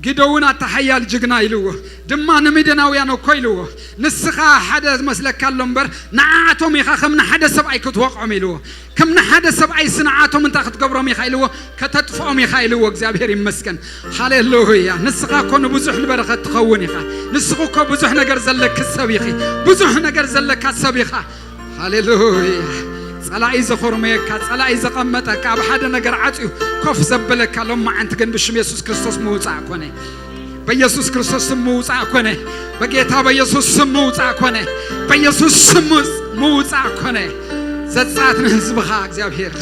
ጊደውን ኣታ ሓያል ጅግና ኢልዎ፣ ድማ ንሚድያናውያን እኮ ኢልዎ፣ ንስኻ ሓደ ዝመስለካ ኣሎ እምበር፣ ንዓኣቶም ኢኻ ከም ንሓደ ሰብኣይ ክትወቕዖም ኢልዎ። ከም ንሓደ ሰብኣይ ንዓኣቶም እንታይ ክትገብሮም ኢኻ ኢልዎ፣ ከተጥፍኦም ኢኻ ኢልዎ። እግዚኣብሔር ይመስገን። ሃሌሉያ። ንስኻ እኮ ንብዙሕ ንበረኸት ትኸውን ኢኻ። ንስኹ እኮ ብዙሕ ነገር ዘለኪ ሰብ ኢኺ። ብዙሕ ነገር ዘለካ ሰብ ኢኻ። ሃሌሉያ። ጸላኢ ዘኾርመየካ፣ ጸላኢ ዘቐመጠካ፣ ኣብ ሓደ ነገር ዓጽዩ ኮፍ ዘበለካ፣ ሎማዓንቲ ግን ብሽም የሱስ ክርስቶስ ምውጻእ ኮነ። በኢየሱስ ክርስቶስ ስም ምውጻእ ኮነ። በጌታ በኢየሱስ ስም ምውጻእ ኮነ። በኢየሱስ ስም ምውጽ-፣ ምውጻእ ኮነ። ዘጻኣት ንህዝብኻ እግዚኣብሔር፣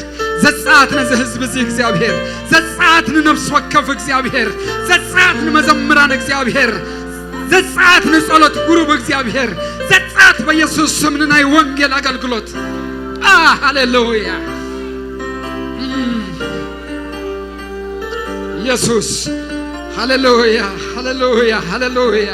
ዘጻኣት ነዚ ህዝቢ እዚ እግዚኣብሔር፣ ዘጻኣት ንነፍሲ ወከፍ እግዚኣብሔር፣ ዘጻኣት ንመዘምራን እግዚኣብሔር፣ ዘጻኣት ንጸሎት ጉሩብ እግዚኣብሔር፣ ዘጻኣት በኢየሱስ ስም ንናይ ወንጌል ኣገልግሎት። ኣ፣ ሃሌሉያ። እም። ኢየሱስ። ሃሌሉያ፣ ሃሌሉያ፣ ሃሌሉያ።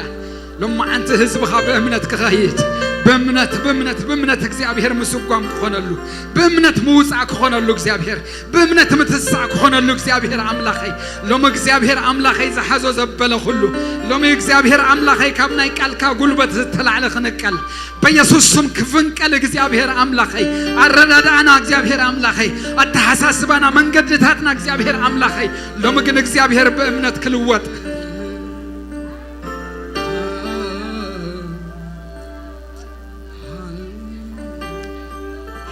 ሎማዓንቲ ህዝብኻ ብእምነት ክኸይድ፣ ብእምነት፣ ብእምነት፣ ብእምነት እግዚኣብሔር ምስጓም ክኾነሉ፣ ብእምነት ምውጻእ ክኾነሉ እግዚኣብሔር፣ ብእምነት ምትሳእ ክኾነሉ እግዚኣብሔር ኣምላኸይ፣ ሎሚ እግዚኣብሔር ኣምላኸይ ዝሓዞ ዘበለ ኩሉ፣ ሎሚ እግዚኣብሔር ኣምላኸይ ካብ ናይ ቃልካ ጉልበት ዝተላዕለ ክንቀል፣ በኢየሱስ ስም ክፍንቀል እግዚኣብሔር ኣምላኸይ፣ ኣረዳድኣና እግዚኣብሔር ኣምላኸይ፣ ኣተሓሳስባና መንገድታትና እግዚኣብሔር ኣምላኸይ፣ ሎሚ ግን እግዚኣብሔር ብእምነት ክልወጥ።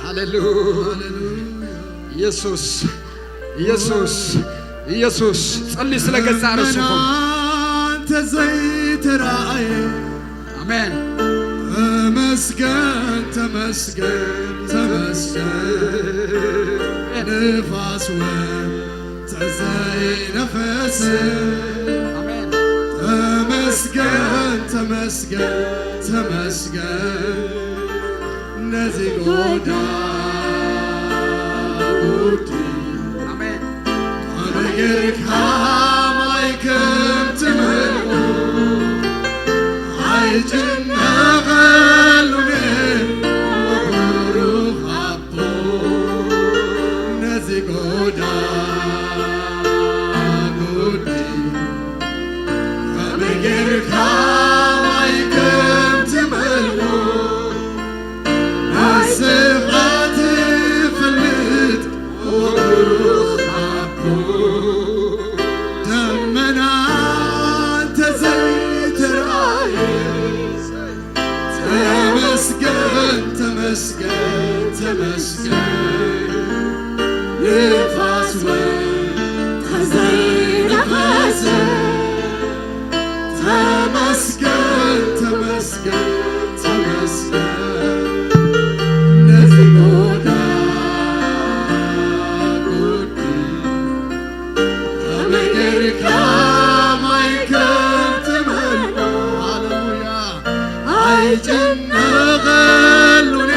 ሃሌሉያ። ኢየሱስ፣ ኢየሱስ፣ ኢየሱስ። ጸልዩ ስለ ገዛ ርእስኹም። ደመና እንተ ዘይተራእየ። ኣሜን። ተመስገን፣ ተመስገን፣ ተመስገን። ንፋስ እውን ተዘይነፈስ። ኣሜን። ተመስገን፣ ተመስገን፣ ተመስገን። ነዚ ጎዳጉዲ ኣሜን። ኣነ ጌርካ ማይ ከም ትመልኡ ኣይጭነቐሉን ብሩኽ ኣቦ ነዚ ጎዳጉዲ ከመይ ጌርካ ማይ ከም ትመልኦ ንስኻ ትፈልጥ ብሩኽ ኣቦ። ደመና እንተዘይተራእየ ተመስገን፣ ተመስገን፣ ተመስገን። ንፋስ እውን ተዘይነፈሰ። ተመስገን፣ ተመስገን፣ ተመስገን። ነዚ ጎዳጉዲ ከመይ ጌርካ ማይ ከም ትመልኦ። ሃሌሉያ። ኣይጭነቐሉን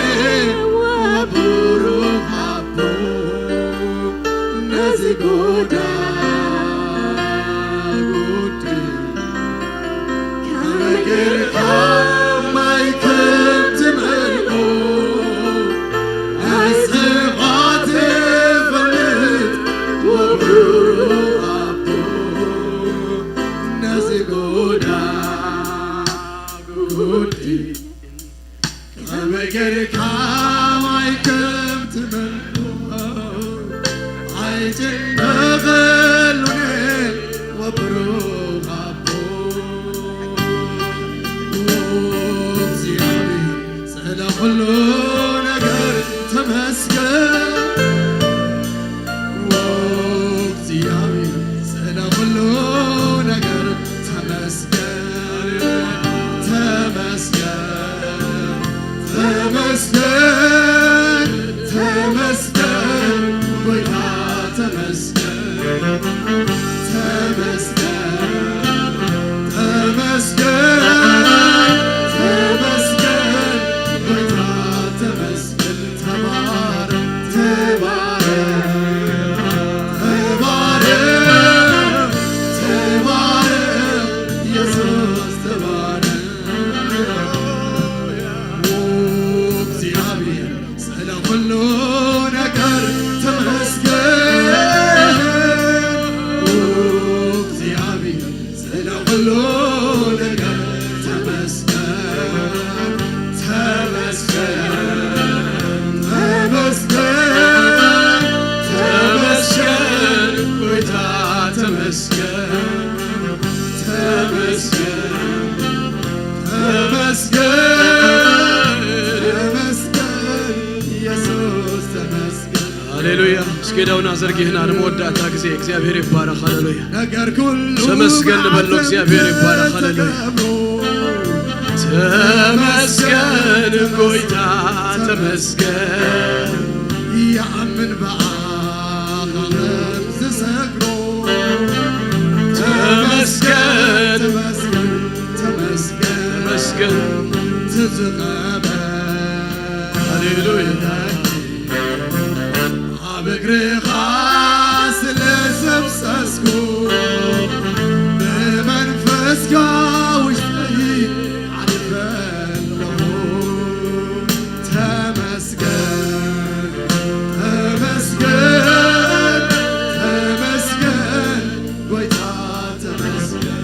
ብሩኽ ኣቦ ነዚ ጎዳጉዲ ከመይ ጌርካ ማይ ከም ትመልኦ ንስኻ ትፈልጥ ብሩኽ ኣቦ ነዚ ጎዳጉዲ ከመይ ጌርካ ማይ ከም ትመልኦ ኣይጭነቐሉን ተመስገን፣ ተመስገን፣ ተመስገን፣ ተመስገን፣ ጌታ ተመስገን። ተባረክ፣ ተባረክ፣ ተባረክ፣ ተባረክ፣ ኢየሱስ ተባረክ። ኦ፣ እግዚአብሔር ስለ ሁሉ ነገር ተመስገን። ኦ፣ እግዚአብሔር ስለ ሁሉ ነገር ተመስገን፣ ተመስገን፣ ተመስገን፣ ተመስገን፣ ጌታ ተመስገን፣ ተመስገን፣ ተመስገን፣ ተመስገን፣ ኢየሱስ ተመስገን። ሃሌሉያ። እስኪ ኢዳውና ዘርጊህና ንመወዳእታ ግዜ እግዚኣብሔር ይባረኽ። ሃሌሉያ። ነገር ኩሉ ተመስገን ንበሎ። ብኣንተ እግዚኣብሔር ይባረኽ። ሃሌሉያ። ተገብሩ። ተመስገን ጎይታ ተመስገን። ይኣምን ብኣኻ ዝሰግሩ። ተመስገን። ተመስገን፣ ተመስገን፣ ተመስገን። ትዝቀበ። ሃሌሉያ። ኣብ እግርኻ ስለ ዘፍሰስኩ ብመንፈስካ ውሽጠይ ዓሪፈ ኣለኹ። ተመስገን፣ ተመስገን፣ ተመስገን፣ ጎይታ ተመስገን።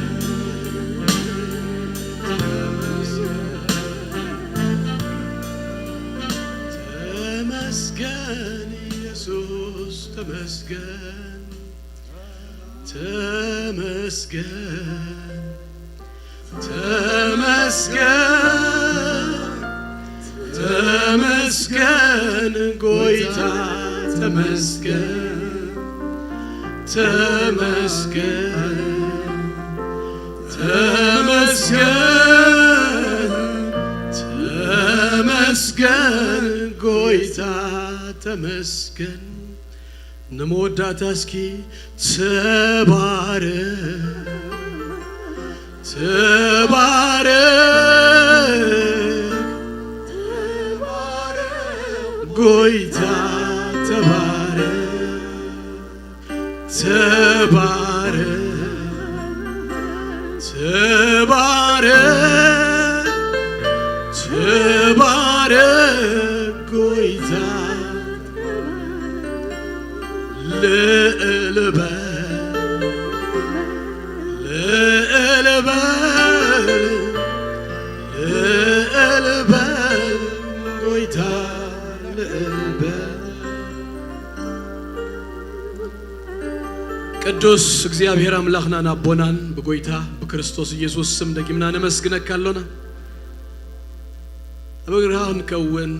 ተመስገን ኢየሱስ ተመስገን፣ ተመስገን፣ ተመስገን፣ ተመስገን ጎይታ ተመስገን፣ ተመስገን፣ ተመስገን፣ ተመስገን ጎይታ ተመስገን። ንመወዳእታ እስኪ ተባረክ፣ ተባረክ፣ ተባረክ፣ ጎይታ ተባረክ፣ ተባረክ፣ ተባረክ፣ ተባረክ፣ ጎይታ ልዕል በል፣ ልዕል በል፣ ልዕል በል፣ ጎይታ ልዕል በል። ቅዱስ እግዚኣብሔር ኣምላኽናን ኣቦናን ብጎይታ ብክርስቶስ ኢየሱስ ስም ደጊምና ነመስግነካ ኣሎና። ኣብ እግርኻ ክንከውን፣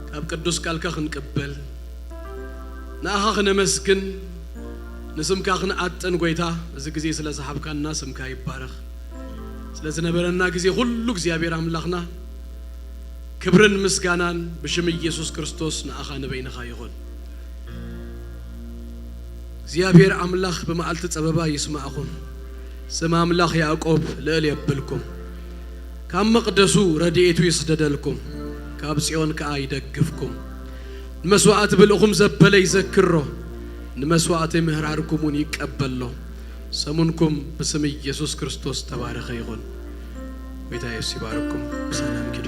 ካብ ቅዱስ ቃልካ ክንቅበል፣ ንኣኻ ክነመስግን፣ ንስምካ ክንኣጥን ጎይታ፣ እዚ ግዜ ስለ ዝሃብካና ስምካ ይባረኽ። ስለ ዝነበረና ግዜ ኩሉ እግዚኣብሔር ኣምላኽና ክብርን ምስጋናን ብሽም ኢየሱስ ክርስቶስ ንኣኻ ንበይንኻ ይኹን። እግዚኣብሔር ኣምላኽ ብመዓልቲ ጸበባ ይስማዕኹም። ስም ኣምላኽ ያዕቆብ ልዕል የብልኩም። ካብ መቕደሱ ረድኤቱ ይስደደልኩም፣ ካብ ጽዮን ከኣ ይደግፍኩም። ንመስዋዕቲ ብልእኹም ዘበለ ይዘክሮ፣ ንመስዋዕቲ ምህራርኩም እውን ይቀበሎ። ሰሙንኩም ብስም ኢየሱስ ክርስቶስ ተባረኸ ይኹን። ጎይታ የሱስ ይባርኩም። ብሰላም ኪዱ።